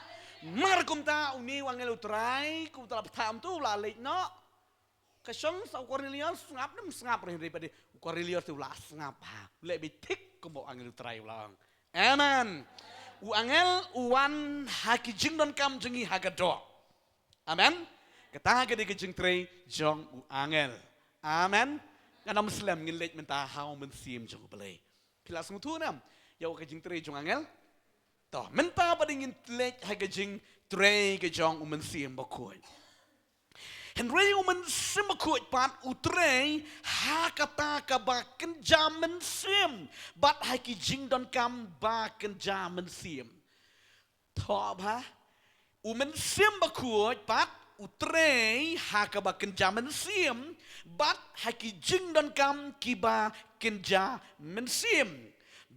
Mar kumta une u angel u Trai, kumta la bthah, um tu la leit noh. Ka shong sa u Kornelios, sngap ne ym sngap, hynrei pat de u Kornelios te u la sngap ha. U leh beit thik kumba u angel u Trai u la ong. Amen. U angel u wan ha ki jingdonkam jong ngi ha ka doh. Amen. Kata ka dei ka jingtrei jong u angel. Amen. Ngan ym slem, ngin leit mynta ha u Mynsiem jong u Blei. Phi la sngewthuh ne em ïa ka jingtrei jong u angel? To, mynta pat ngin leit ha ka jingtrei ka jong u Mynsiem Bakhuid. Hynrei u Mynsiem Bakhuid pat u trei ha kata kaba kynja mynsiem bad ha ki jingdonkam ba kynja mynsiem. Thoh bha, u Mynsiem Bakhuid pat u trei ha kaba kynja mynsiem bad ha ki jingdonkam kiba kynja mynsiem.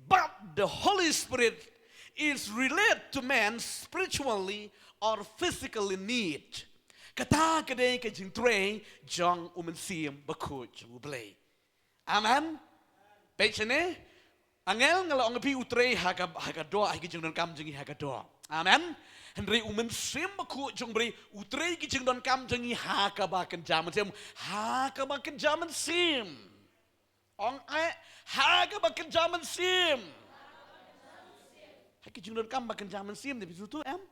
But the Holy Spirit is relate to man spiritually or physically need. Kata ka dei ka jingtrei jong u Mynsiem Bakhuid jong u Blei. Amen. Peit shane. Angel nga la ong ïa phi u trei ha ka, ha ka doh, ha ki jingdonkam jong ngi ha ka doh. Amen. Hynrei u Mynsiem Bakhuid jong u Blei u trei ki jingdonkam jong ngi ha kaba kynja mynsiem. Ha kaba kynja mynsiem. Ong eh, ha kaba kynja mynsiem. Ha ki jingdonkam ba kynja mynsiem, ne phi sngewthuh em?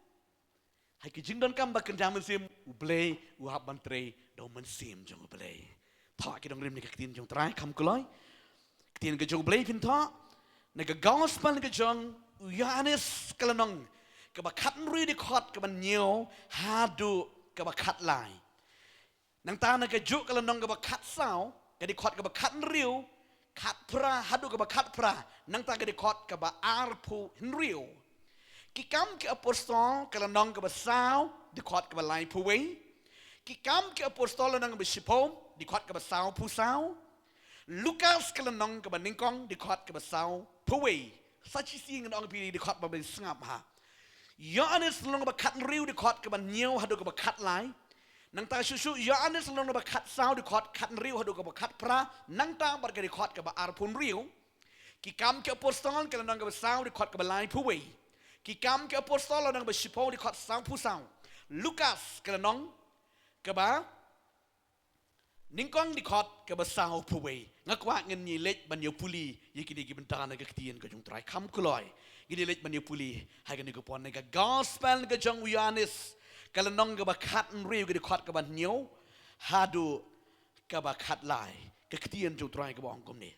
Ha ki jingdonkam ba kynja mynsiem, u Blei u hap ban trei da u Mynsiem jong u Blei. Thoh ki dong rim na ka ktien jong u Trai kham kloi. Ktien ka jong u Blei phin thoh na ka Gospel ka jong u Ïoannis ka lynnong kaba khathynriew, dkhot kaba hynñiew haduh kaba khatlai. Nangta na kajuh ka lynnong kaba khatsaw, ka dkhot kaba khathynriew, khatphra haduh kaba khatphra, nangta ka dkhot kaba arphew hynriew. Ki Kam ki Apostol ka lynnong kaba saw, dkhot kaba laiphew wei. Ki Kam ki Apostol lynnong kaba shiphew, dkhot kaba sawphew saw. Lukas ka lynnong kaba nyngkong, dkhot kaba sawphew wei. Sa shisien ngan ong ïa phi dkhot ba phin sngap ha. Ïoannis lynnong kaba khathynriew, dkhot kaba hynñiew haduh kaba khatlai. Nangta shuh shuh Ïoannis lynnong kaba khatsaw, dkhot khathynriew haduh kaba khatphra, nangta bad ka dkhot kaba arphew hynriew. Ki Kam ki Apostol ka lynnong kaba saw, dkhot kaba laiphew wei. Ki Kam ki Apostol lynnong kaba shiphew, dkhot sawphew saw. Lukas ka lynnong kaba nyngkong, dkhot kaba sawphew wei. Nga kwah ngin ïa leit ban ïa pule ïa kine ki bynta na ka ktien ka jong u Trai kham kloi. Ngin ïa leit ban ïa pule ha kane ka por na ka Gospel ka jong u Ïoannis ka lynnong kaba khathynriew, ka dkhot kaba hynñiew haduh kaba khatlai. Ka ktien jong u Trai kaba ong kumne.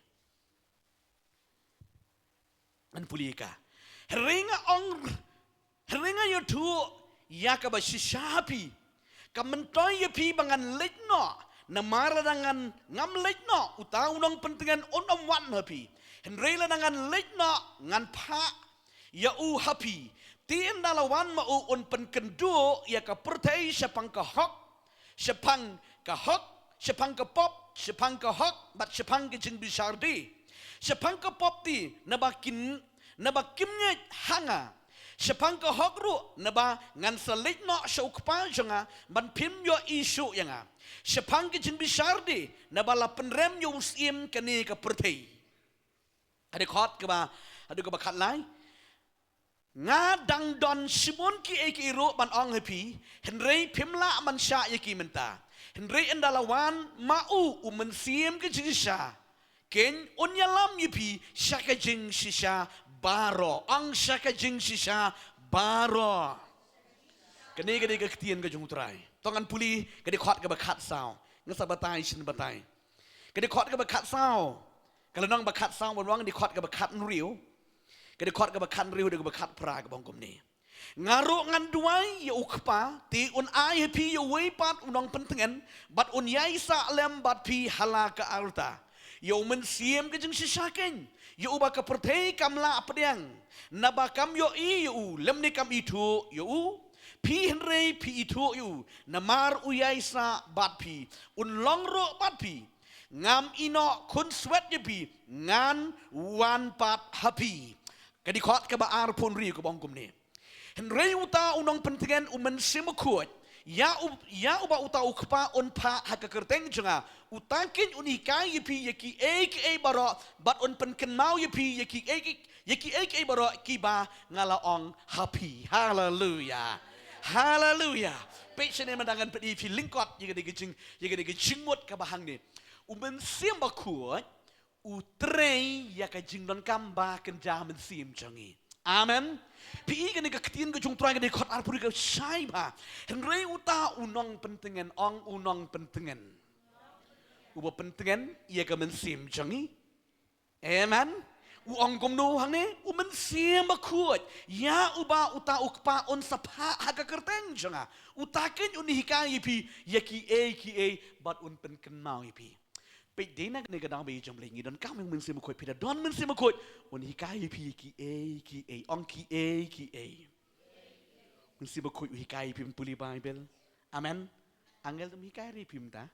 Ngan pule ïa ka. Hynrei nga ong, hynrei nga ïathuh ïa kaba shisha ha phi, ka myntoi ïa phi ba ngan leit noh, namar lada ngan, ngam leit noh, uta u nongpyntngen un ym wan ha phi. Hynrei lada ngan leit noh, ngan phah ïa u ha phi. Te ynda la wan ma u, un pynkynduh ïa ka pyrthei shaphang ka hok, shaphang ka hok, shaphang ka pop, shaphang ka hok bad shaphang ka jingbishar de. Shaphang ka pop te, naba kin, naba kim ngeit ha nga. Shaphang ka hok ruh, naba ngan sa leit noh sha u Kpa jong nga, ban phim ïohi shuh ïa nga. Shaphang ka jingbishar de, naba la pynrem ïa u Syiem kane ka pyrthei. Ka dkhot kaba, haduh kaba khatlai. Nga dang don shibun kiei kiei ruh ban ong ha phi, hynrei phim lah ban shah ïa ki mynta. Hynrei ynda la wan ma u, u Mynsiem ka jingshisha, keiñ un ïalam ïa phi sha ka jingshisha baroh. Ong sha ka jingshisha baroh. Kane ka dei ka ktien ka jong u Trai. To ngan pule ka dkhot kaba khatsaw. Nga sa batai shen batai. Ka dkhot kaba khatsaw. Ka lynnong ba khatsaw, ban wan dkhot kaba khathynriew. Ka dkhot kaba khathynriew, dkhot kaba khatphra, kaba ong kumne. Nga ruh ngan duwai ïa u Kpa, te un ai ha phi ïa uwei pat u Nongpyntngen, bad un ïaisah lem bad phi ha la ka rta. Ïa u Mynsiem ka jingshisha keiñ, ïa uba ka pyrthei kam lah pdiang, naba kam ïohi ïa u, lymne kam ithuh ïa u. Phi hynrei phi ithuh ïa u, namar u ïaisah bad phi, un long ruh bad phi. Ngam ïehnoh khunswet ïa phi, ngan wan pat ha phi. Ka dkhot kaba arphew hynriew kaba ong kumne. Hynrei uta u Nongpyntngen, u Mynsiem Bakhuid, ïa u, ïa uba uta u Kpa un phah ha ka kyrteng jong nga, uta keiñ un hikai ïa phi ïa kiei kiei baroh, bad un pynkynmaw ïa phi ïa kiei kiei, ïa kiei kiei baroh kiba nga la ong ha phi. Haleluia. Haleluia. Peit shane mynta, ngan pyni ïa phi lyngkot ïa kane ka jing, ïa kane ka jingmut kaba hangne. U Mynsiem Bakhuid u trei ïa ka jingdonkam ba kynja mynsiem jong ngi. Amen. Phi i kane ka ktien ka jong u Trai, kane ka dkhot arphew hynriew ka shai bha. Hynrei uta u Nongpyntngen, ong u Nongpyntngen, uba pyntngen ïa ka mynsiem jong ngi. Amen. U ong kumno hangne? U Mynsiem Bakhuid, ïa uba uta u Kpa un sa phah ha ka kyrteng jong nga, uta keiñ un hikai ïa phi ïa kiei kiei, bad un pynkynmaw ïa phi. Peit, dei na kane ka daw ba ïeit jong u Blei, ngi donkam ïa u Mynsiem Bakhuid. Phi da don Mynsiem Bakhuid, un hikai ïa phi ïa kiei kiei. Ong kiei kiei. Mynsiem Bakhuid u hikai ïa phi ban pule Baibl. Amen. Angel te ym hikai re ïa phi mynta.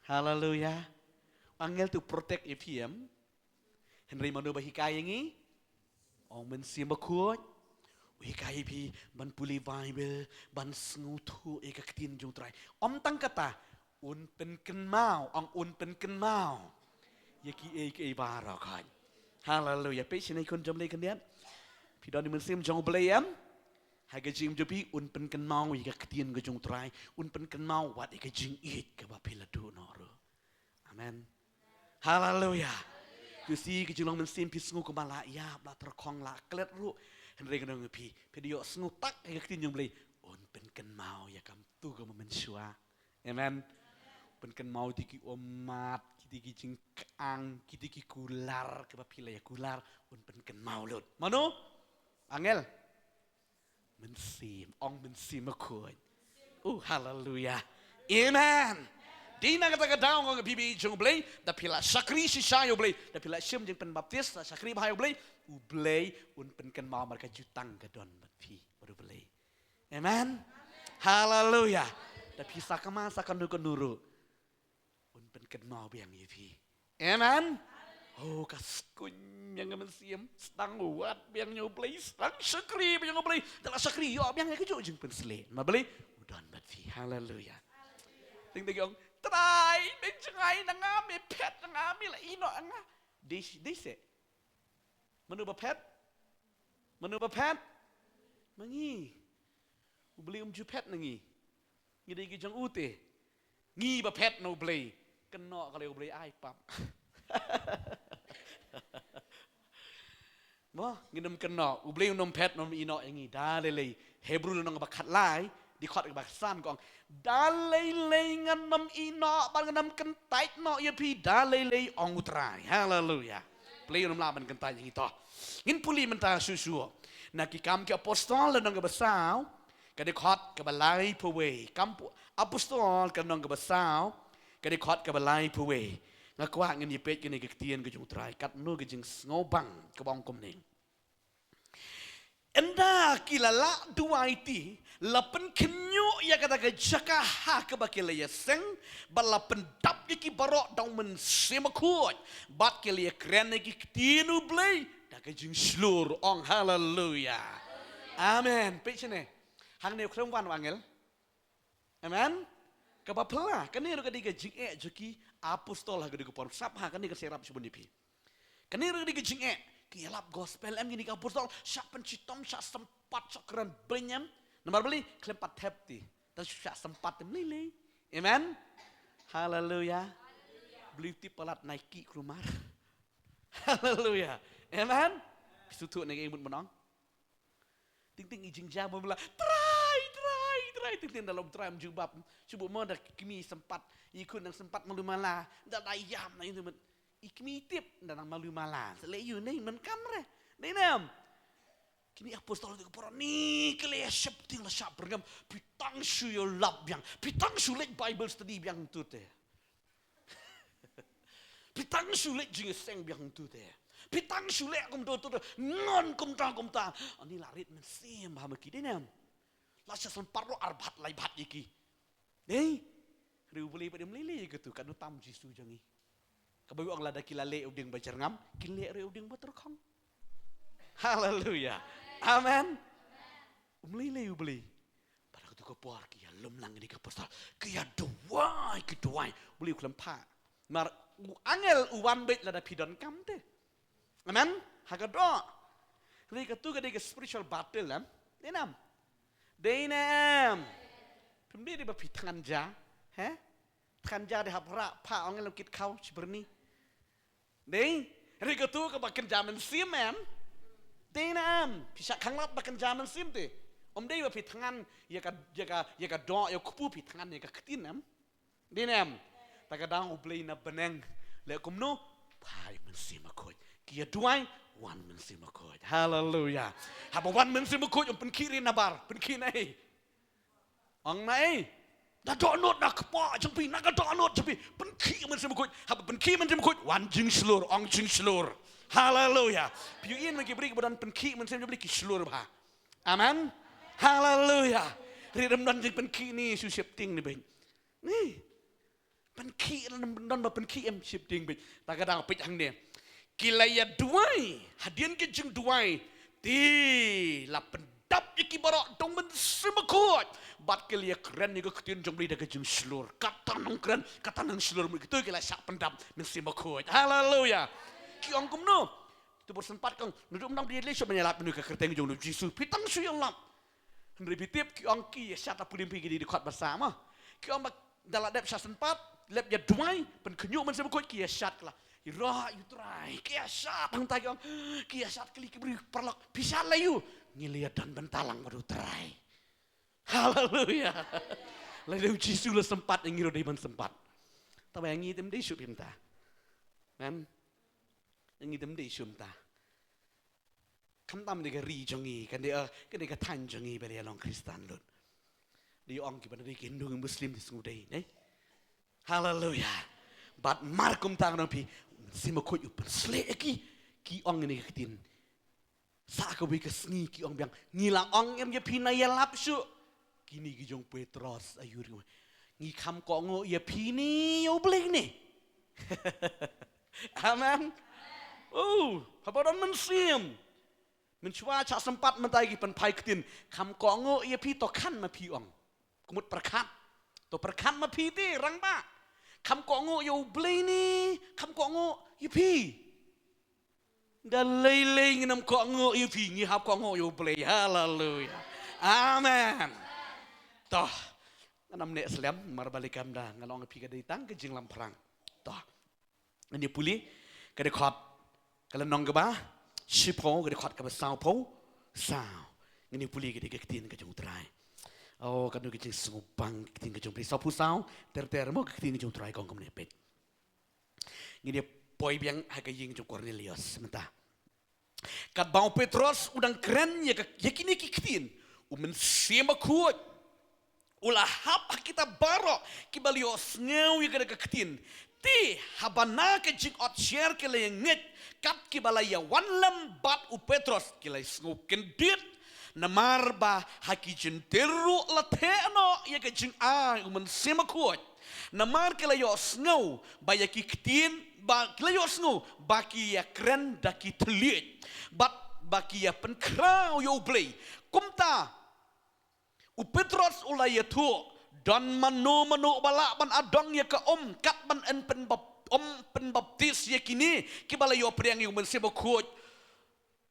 Haleluia. Angel te u protect ïa phi em. Hynrei mano ba hikai ïa ngi? Ong Mynsiem Bakhuid. U hikai ïa phi ban pule Baibl, ban sngewthuh ïa ka ktien jong u Trai. Ym tang kata, un pynkynmaw, ong un pynkynmaw ïa kiei kiei baroh. Haleluia. Peit shane khun jong u Blei khyndiat. Phi don ïa u Mynsiem jong u Blei em? Ha ka jingim jong phi, un pynkynmaw ïa ka ktien ka jong u Trai, un pynkynmaw wat ïa ka jingïeit kaba phi la duh noh ruh. Amen. Haleluia. Phi sngew ka jinglong mynsiem, phi sngew kumba la ïap, la tyrkhong, la klet ruh. Hynrei ngan ong ïa phi, phi da ïohsngew tak ïa ka ktien jong u Blei, un pynkynmaw ïa kamtu kumba mynshuwa. Amen. Pynkynmaw ïa ki ummat, kita ki jingkhang, kita ki kular, kiba phi la ïa kular, un pynkynmaw lut. Mano? Angel. Mynsiem, ong Mynsiem Bakhuid. Oh, haleluia. Amen. Dei na kata ka daw nga ong ïa phi ba ïeit jong u Blei, da phi la shakri shisha ïa u Blei, da phi la shim jingpynbaptis, la shakri bha ïa u Blei, u Blei un pynkynmaw namar ka jutang ka don bad phi bad u Blei. Amen. Haleluia. Da phi sa kama sa kano kano ruh, un pynkynmaw biang ïa phi. Amen. Oh, ka skun ïa nga mynsiem, sdang wad biang ïa u Blei, sdang shakri biang ïa u Blei. Da la shakri, ïoh biang ïa kajuh jingpynshlur. Namar balei? U don bad phi. Haleluia. Dang dang ong, Trai, me jngai na nga, me phet na nga, me la ïehnoh ïa nga. Dei, dei se. Mano ba phet? Mano ba phet? Ma ngi. U Blei um ju phet na ngi. Ngi dei ki jong u te. Ngi ba phet na u Blei. Kynnoh ka lei u Blei ai pap. Mo, ngin ym kynnoh. U Blei un ym phet, un ym ïehnoh ïa ngi. Da lei lei. Hebru lynnong ba khatlai, dkhot ba khatsan ka ong, da lei lei ngan ym ïehnoh bad ngan ym kyntait noh ïa phi, da lei lei, ong u Trai. Haleluia. Blei un ym lah ban kyntait ïa ngi to. Ngin pule mynta shuh shuh na Ki Kam ki Apostol lynnong kaba saw, ka dkhot kaba laiphew wei. Kam ki Apostol ka lynnong kaba saw, ka dkhot kaba laiphew wei. Nga kwah ngin ïa peit kane ka ktien ka jong u Trai, katno ka jingsngewbang, kaba ong kumne. Ynda ki la lah duwai te, la pynkhynñiuh ïa kata ka jaka ha kaba ki la ïaseng, bad la pyndap ïa ki baroh da u Mynsiem Bakhuid, bad ki la ïakren ïa ki ktien U Blei da ka jingshlur. Ong haleluya. Amen. Peit shane. Hangne u khlem wan u angel. Amen. Kaba phylla, kane ruh ka dei ka jingeh jong ki apostol ha ka dei ka por. Sngap ha kane ka syrap shibun ïa phi. Kane ruh ka dei ka jingeh, ki ïalap gospel em kine ki apostol, shah pynshitom, shah sympat, shah kren beiñ em. Namar balei, khlem pat thep te. Te shah sympat te mlei lei. Amen. Haleluya. Balei tip palat Nike kulmar. Haleluya. Amen. Phi sngewthuh ne ka ïing mut mynno. Ting ting i jingjia mo mla. Trai, trai, trai. Ting ting da lom trai, ym jubab. Shu buh mo da kmie sympat. I khun nang sympat malu mala. Da da ïam na ïa tu met. I kmie tip da nang malu mala. Sa leh ïu ne men kam re. Dei ne em. Kine apostol tu ka por ni ki leh sheptieng la shah byrngem. Phi tang shu ïalap biang. Phi tang shu leit Bible study biang tu te. Phi tang shu leit jingïaseng biang tu te. Phi tang shu leh kumto tu te. Ngan kumta kumta. Ani la rit mynsiem ha ma ki, dei ne em. La sha san parlo ar bhat lai bhat ïa ki. Dei. Hynrei U Blei pat ym lei lei ïa katu, katno tam Jisu jong ngi. Kaba u ong lada ki la leh u dieng ba jyrngam, ki leh ruh u dieng ba tyrkhong. Haleluya. Amen. Um lei lei U Blei. Bad ha katu ka por ki ïalum lang ïa ki apostol. Ki ïa duwai, ki duwai. U Blei u khlem phah. Namar u angel u wan beit lada phi donkam te. Amen. Ha ka doh. Hynrei katu ka dei ka spiritual battle em. Dei ne em. Dei ne em. Phim dei dei ba phi thngan ja. He? Thngan ja dei hap rah phah ong lam kit khaw shi byrni. Dei, hynrei katu kaba kynja mynsiem em. Dei ne em, phi shah khanglad ba kynja mynsiem te. Ym dei ba phi thngan ïa ka, ïa ka, ïa ka doh, ïa u kpu, phi thngan ïa ka ktien em. Dei ne em. Ta ka dang U Blei na bneng. Leh kumno? Phah ïa u Mynsiem Bakhuid. Ki ïa duwai, wan Mynsiem Bakhuid. Haleluya. Haba wan Mynsiem Bakhuid, ym pynkhih ri na bar, pynkhih na ei. Ong na ei. Na dohnud na kpoh jong phi, na ka dohnud jong phi. Pynkhih Mynsiem Bakhuid. Haba pynkhih Mynsiem Bakhuid, wan jingshlur, ong jingshlur. Haleluya. Phi ïohi ma ki briew ba don pynkhih Mynsiem jong U Blei ki shlur bha. Amen. Haleluya. Ri rim don jingpynkhih ni shu sheptieng ni beit. Ni. Pynkhih, don ba pynkhih em, sheptieng beit. Ta ka dang peit hangne. Ki la ïa duwai, hadien ki jingduwai. Te la pyndap ïa ki baroh da u Mynsiem Bakhuid. Bad ki la ïa kren ïa ka ktien jong U Blei da ka jingshlur. Kata nang kren, kata nang shlur, mut kito ki la shah pyndap Mynsiem Bakhuid. Haleluya. Ki ong kumno? Tu bor san pat kong, naduh mynno phi leit shuh ban ïalap ïa ka kyrteng jong U Jisu. Phi tang shu ïalap. Hynrei phi tip ki ong ki ïa shad ha pule phi ki dei dkhot basa mo. Ki ong ba da la dep shah san pat, lep ïa duwai, pynkhynñiuh Mynsiem Bakhuid ki ïa shad kla. Ïaroh ïa U Trai, ki ïa shad hangta ki ong, ki ïa shad kli ki briew paralok, phi shad la ïa u, ngi la ïa don bynta lang bad U Trai. Haleluya. Lada U Jisu la sympat, ngi ruh dei ban sympat. Tangba ngi dem dei shuh phim ta. Amen. Ngi dem dei shuh phim ta. Khamtam dei ka ri jong ngi, kan dei, eh, kan dei ka thaiñ jong ngi, ba dei long Khristan lut. Dei ong ki ba dei ki Hindu, Muslim, dei sngew dei, ne? Haleluya. Bad mar kumta ngan ong phi, Mynsiem Bakhuid u pynshlur ïa ki, ki ong ne ka ktien. Sa kawei ka sngi ki ong biang, ngi la ong em ïa phi na ïalap shuh. Kine ki jong Petros, ayu ri. Ngi kham kohnguh ïa phi ne ïa U Blei ne. Amen. Oh, haba don mynsiem. Mynshuwa shah sympat mynta ki pynphai ktien. Kham kohnguh ïa phi to khan ma phi ong. Kumut pyrkhat. To pyrkhat ma phi te rangbah. Kham kohnguh ïa U Blei ne, kham kohnguh ïa phi. Da lei lei ngin ym kohnguh ïa phi, ngi hap kohnguh ïa U Blei. Haleluya. Amen. To. Ngan ym neh slem, mar ba lei kam da, ngan ong ïa phi ka dei tang ka jinglamphrang. To. Ngin ïa pule, ka dei khot, ka lynnong kaba shiphew, ka dei khot kaba sawphew saw. Ngin ïa pule ka dei ka ktien ka jong U Trai. Oh, ka dei ka jingsngewbang ka ktien ka jong U Blei sawphew saw, ter ter mo ka ktien ka jong U Trai kong kumne peit. Ngin ïa poi biang ha ka ïing jong Kornelius mynta. Katba u Petros u dang kren ïa ka, ïa kine ki ktien, u Mynsiem Bakhuid u la hap ha kita baroh kiba la ïohsngew ïa kane ka ktien. Te haba na ka jingotsher ki la ïa ngeit kat kiba la ïa wan lem bad u Petros, ki la ïa sngew kyndit. Namar ba ha ki jyntir ruh la theh noh ïa ka jingai u Mynsiem Bakhuid. Namar ki la ïohsngew ba ïa ki ktien ba ki la ïohsngew ba ki ïakren da ki thylliej bad ba ki ïapynkhraw ïa U Blei. Kumta u Petros u la ïathuh, don mano mano ba lah ban adong ïa ka um kat ban yn pynbap-, um pynbaptis ïa kine kiba la ïoh pdiang ïa U Mynsiem Bakhuid.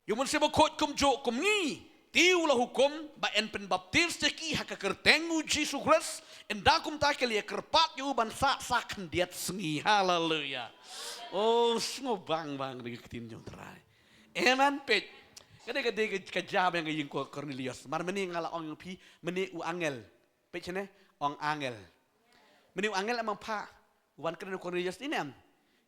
Ïa U Mynsiem Bakhuid kumjuh kum ngi. Te u la hukum ba yn pynbaptis ïa ki ha ka kyrteng U Jisu Khrist. Ynda kumta ki la ïakyrpad ïa u ban sah sa khyndiat sngi. Haleluya. Oh, sngewbang bang da ka ktien jong U Trai. Amen, peit. Ka dei, ka dei ka, ka jam ïa ka ïing u Kornelius. Mar mynne nga la ong ïa phi, mynne u angel. Peit shane, ong angel. Mynne u angel em, ym phah, u wan kren u Kornelius, dei ne em?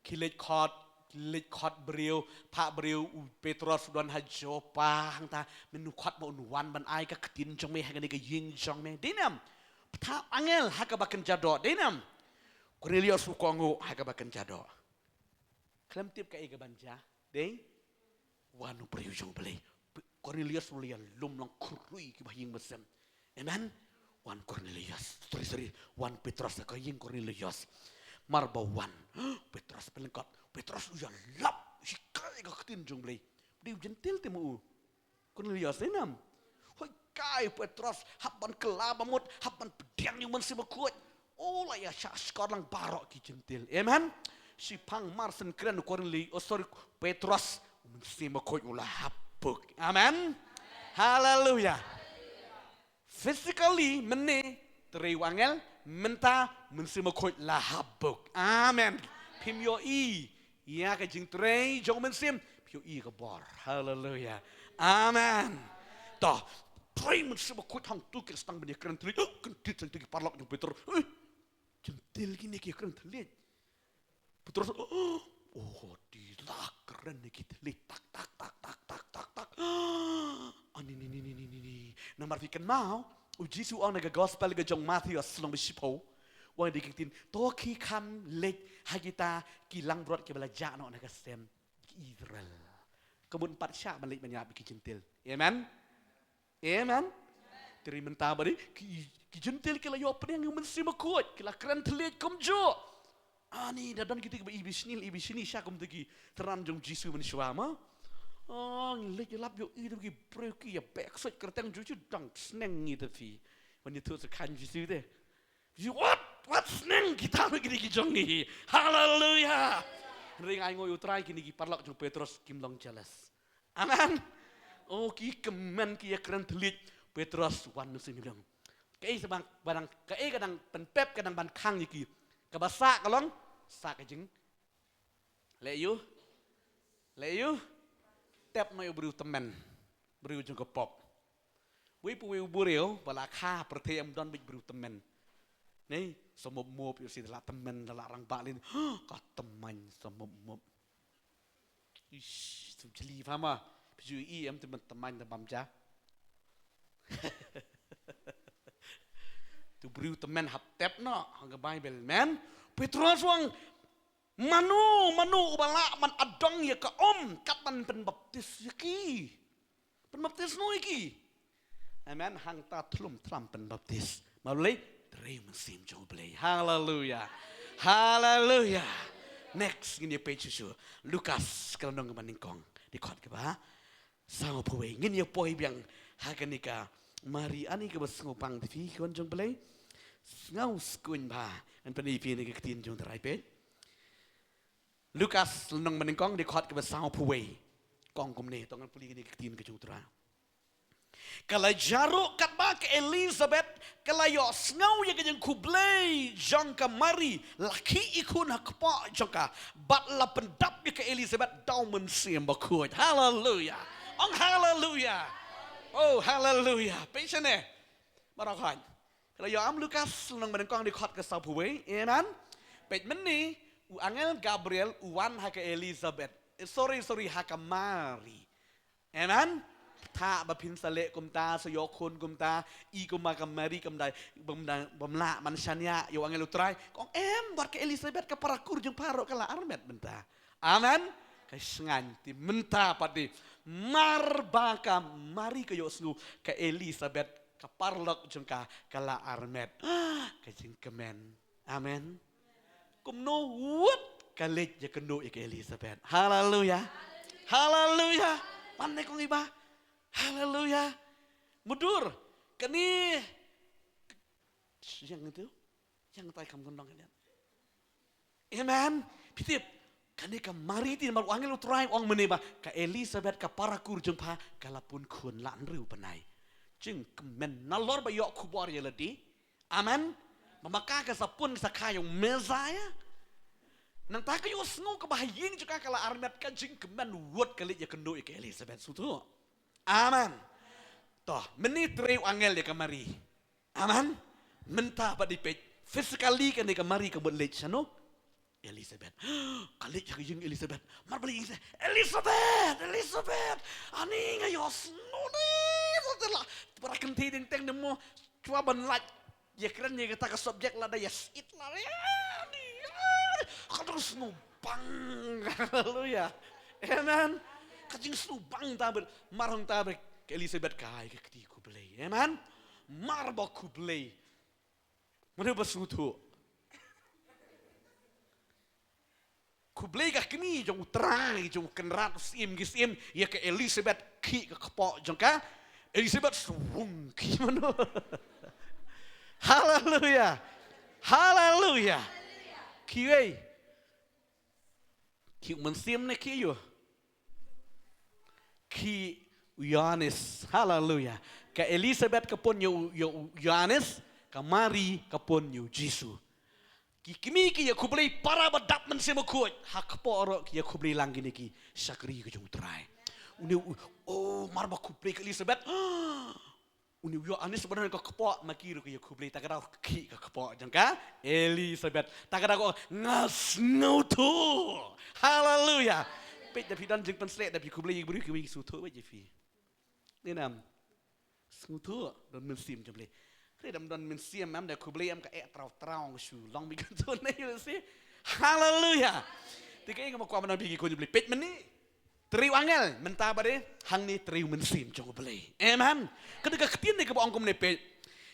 Ki leit khot, ki leit khot briew, phah briew, u Petros u don ha Joppa hangta, mynne u khot ba un wan ban ai ka ktien jong me ha kane ka ïing jong me. Dei ne em? Phah angel ha kaba kynja doh, dei ne em? Kornelius u kohnguh ha kaba kynja doh. Khlem tip kaei kaban jia, dei? Wan u briew jong U Blei. P-, Kornelius u la ïalum lang khrui kiba ha ïing mynsiem. Amen. Wan Kornelius. Sorry, sorry. Wan Petros ha ka ïing Kornelius. Mar ba wan Petros pynlyngkot. Petros u ïalap. Hikai ka ktien jong U Blei. Dei u Jentil te mo u. Kornelius, dei ne em? Hooid, kai Petros, hap ban kylla ba mut, hap ban pdiang ïa U Mynsiem Bakhuid. Oh, la ïa shah shkor lang baroh ki Jentil. Amen. Shiphang mar shen kren u Kornelius, oh sorry, Petros, U Mynsiem Bakhuid u la hap bok. Amen. Haleluya. Physically, mynne, trei u angel, mynta, U Mynsiem Bakhuid la hap bok. Amen. Phim ïohi ïa ka jingtrei jong U Mynsiem, phi ïohi ka bor. Haleluya. Amen. To, trei U Mynsiem Bakhuid hangto ki la sdang ban ïakren thylliej. Oh, kyntiew sa ïa ki paralok jong Petros. Eh, Jentil kine ki ïakren thylliej. Petros, oh, oh, te la kren ïa ki thylliej. Tak, tak, tak, tak, tak, tak, tak. Ah, ni, ni, ni. Namar phi kynmaw, u Jisu u ong ha ka gospel ka jong Mathaios lynnong ba shiphew. U ong da ki ktien, to khie kham leit ha kita ki langbrot kiba la jah noh na ka sem, ki Israel. Ka mut ym pat shah ban leit ban ïalap ïa ki Jentil. Amen. Amen. Te mynta ba dei ki, ki Jentil ki la ïoh pdiang ïa U Mynsiem Bakhuid, ki la kren thylliej kumjuh. Ani, da don kito kiba i bishni, i bishni sha kumta ki trai jong Jisu mynshuwa mo. Oh, ngi leit ïalap ïohi da ki briew ki ïa beh ksuid kyrteng jong Jisu, dang sneng ngi te phi. Ban ïathuh sa khang Jisu te. Jisu, wat, wat sneng kita ruh kine ki jong ngi. Haleluya. Hynrei nga ainguh ïa U Trai kine ki paralok jong Petros kim long jealous. Amen. Oh, ki kmen ki ïakren thylliej, Petros wan mynsiem biang. Kaei sa bang, ba dang, kaei ka dang pynpep, ka dang ban khang ïa ki. Kaba sah ka long, sah ka jing. Leh ïa u. Leh ïa u. Tep noh ïa u briew tymmen. Briew jong ka pop. Wei pa wei u briew, ba la kha pyrthei ym don beit briew tymmen. Nei, sa mop mop ïa u shi da la tymmen, da la rangbah lin. Ka tymmen, sa mop mop. Ish, tu jali pha ma. Phi ju i em tu man tymmen da bam ja. Tu briew tymmen hap tep noh, hang ka Bible, amen. Petros u ong, mano, mano uba lah ban adong ïa ka um, kat ban pynbaptis ïa ki. Pynbaptis noh ïa ki. Amen. Hangta thlum thlem pynbaptis. Namar balei? Trei mynsiem jong U Blei. Haleluya. Haleluya. Next, ngin ïa peit shuh shuh. Lukas, ka lynnong kaba nyngkong. Dkhot kaba sawphew wei. Ngin ïa poi biang ha kane ka Mari, ani kaba sngewbang te phi khun jong U Blei. Sngew skhem bha. Ngan pyni phi ïa ka ktien jong U Trai, peit. Lukas lynnong ba nyngkong, dkhot kaba sawphew wei. Ka ong kumne, to ngan pule kane ka ktien ka jong U Trai. Ka la jaroh katba ka Elizabeth ka la ïohsngew ïa ka jingkhublei jong ka Mari, la khih i khun ha kpoh jong ka, bad la pyndap ïa ka Elizabeth da U Mynsiem Bakhuid. Haleluya. Ong haleluya. Oh, haleluya. Peit shane. Baroh khoit. Ka la ïoh em Lukas lynnong ba nyngkong, dkhot ka sawphew wei. Amen. Peit mynne, u angel Gabriel u wan ha ka Elizabeth. Eh, sorry, sorry, ha ka Mari. Amen. Thah ba phin sa leh kumta, sa ïoh khun kumta, i kumba ka Mari kumta, bym da, bym lah ban shaniah ïa u angel U Trai. Ka ong em, bad ka Elizabeth ka para kur jong pha ruh ka la armet mynta. Amen. Ka shngaiñ te mynta pat de. Mar ba ka Mari ka ïohsngew ka Elizabeth ka paralok jong ka ka la armet. Ka jingkmen. Amen. Kumno wat ka leit ïakynduh ïa ka Elizabeth. Haleluya. Haleluya. Mane kong iba. Haleluya. Mudur. Kane. Yang itu. Yang tai kam gendong kalian. Amen. Phi tip. Kane ka Mari te namar u angel u Trai u ong mynne ba ka Elizabeth ka para kur jong pha ka la pun khun la hynriew bnai. Jingkmen nalor ba ïoh khubor ïa lade. Amen. Ba ma ka ka sa pun ka sa kha ïa u Messaïah. Nangta ka ïohsngew kaba ha ïing jong ka ka la armet ka jingkmen wut ka leit ïakynduh ïa ka Elizabeth sngewthuh. Amen. To, mynne trei u angel ïa ka Mari. Amen. Mynta pat phi peit. Physically kane ka Mari ka mut leit shano? Elizabeth. Ka leit ha ka ïing Elizabeth. Mar ba leit Elizabeth. Elizabeth, Elizabeth. Ani nga ïohsngew ne. Sa te la. Para kynthei ding teng ne mo. Chwa ban lait. Ïakren ïa kata ka subject lada ïa sit la. Ani. Ka dang sngewbang. Haleluya. Amen. Ka jingsngewbang ta bad. Mar hangta bad. Ka Elizabeth ka ai ka kti khublei. Amen. Mar ba khublei. Mano ba sngewthuh? Khublei ka kmie jong u Trai, jong u Kynrad u Syiem ki syiem, ïa ka Elizabeth khih ka kpoh jong ka. Elizabeth swung ki mano. Haleluya. Haleluya. Kiwei. Ki u Mynsiem ne ki ïa u? Ki u Ïoannis. Haleluya. Ka Elizabeth ka pun ïa u, ïa u Ïoannis, ka Mari ka pun ïa u Jisu. Ki kmie ki ïa khublei para ba dap Mynsiem Bakhuid. Ha kpoh ruh ki ïa khublei lang kine ki shakri ka jong u Trai. Une u, oh, mar ba khublei ka Elizabeth. Une u Ïoannis ba don ka kpoh ma ki ruh ki ïa khublei ta ka daw khih ka kpoh jong ka Elizabeth. Ta ka daw ko nga sngewthuh. Haleluya. Peit da phi don jingpynshlur da phi khublei ïa ki briew kiwei ki sngewthuh beit ïa phi. Ni nam. Sngewthuh don mynsiem jong Blei. Hynrei dam don mynsiem em da khublei em ka eh traw traw shu long beit ka tu ne ïa si. Haleluya. Te ka ïa nga ma kwah ban ong beit ki khun jong Blei peit mynne. Trei u angel, mynta ba dei, hangne trei u Mynsiem jong u Blei. Amen. Ka dei ka ktien ne kaba ong kumne peit.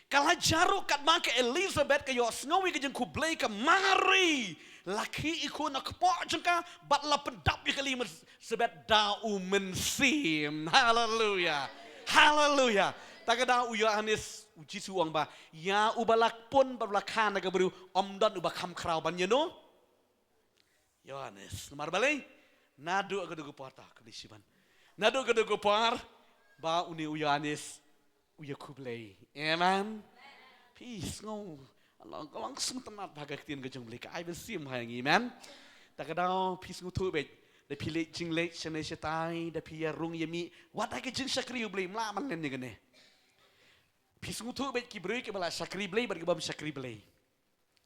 Ka la jaroh katba ka Elizabeth ka ïohsngew ïa ka jingkhublei ka Mari. La khih ïa khun ha kpoh jong ka, bad la pyndap ïa ka Elizabeth da u Mynsiem. Haleluya. Haleluya. Ta ka daw u Ïoannis, u Jisu u ong ba, ïa uba la pun bad la kha na ka briew, ym don uba kham khraw ban ïa no. Ïoannis, namar balei? Naduh ka dei ka por ta, ka dei shiban. Naduh ka dei ka por, ba une u Ïoannis, u ïa khublei. Amen. Phi sngew, ka long, ka long sngewtynnat ba ka ktien ka jong Blei, ka ai mynsiem ha ngi, amen. Ta ka daw, phi sngewthuh beit, da phi leit jingleit, shane shatai, da phi ïa rung ïa mih, wat ha ka jingshakri u Blei, mla man len ïa kane. Phi sngewthuh beit ki briew kiba la shakri Blei, bad ki bym shakri Blei.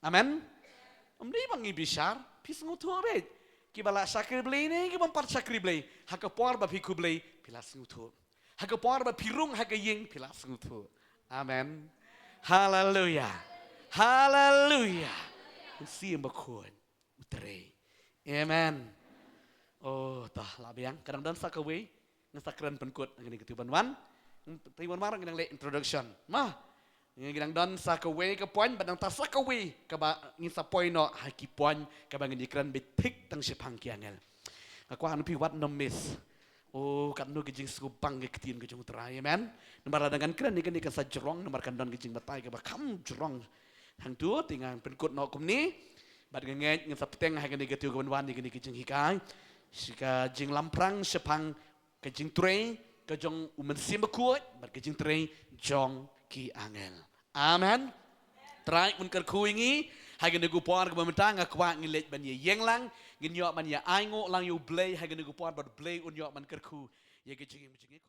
Amen. Ym dei ba ngi bishar, phi sngewthuh beit. Kiba la shakri Blei ne, ki bym pat shakri Blei. Ha ka por ba phi khublei, phi la sngewthuh. Ha ka por ba phi rung ha ka ïing, phi la sngewthuh. Amen. Haleluya. Haleluya. Mynsiem Bakhuid. U Trei. Amen. Oh, tah, la biang. Ka dang don sa kawei. Ngan sa kren pynkut, ngan ïa katu ban wan. Te wan mar ngan leh introduction. Ma. Ngan dang don sa kawei ka point, bad nangta sa kawei kaba ngin sa poi noh ha ki point kaba ngin ïa kren beit thik tang shaphang ki angel. Nga kwah ban ong phi wat nym miss. Oh, katno ka jingsngewbang ka ktien ka jong u Trai, amen. Namar lada ngan kren ïa kane kan sa jrong, namar kan don ka jingbatai kaba kham jrong. Hangtu te ngan pynkut noh kumne. Bad nga ngeit ngan sa bteng ha kane katu ka ban wan ïa kane ka jinghikai. Shi ka jinglamphrang shaphang ka jingtrei ka jong u Mynsiem Bakhuid bad ka jingtrei jong ki angel. Amen. Trai un kyrkhu ïa ngi ha kane ka por kaba mynta, nga kwah ngin leit ban ïa ïeng lang, ngin ïoh ban ïa ainguh lang ïa u Blei ha kane ka por bad u Blei un ïoh ban kyrkhu ïa ka jingim jong ngi.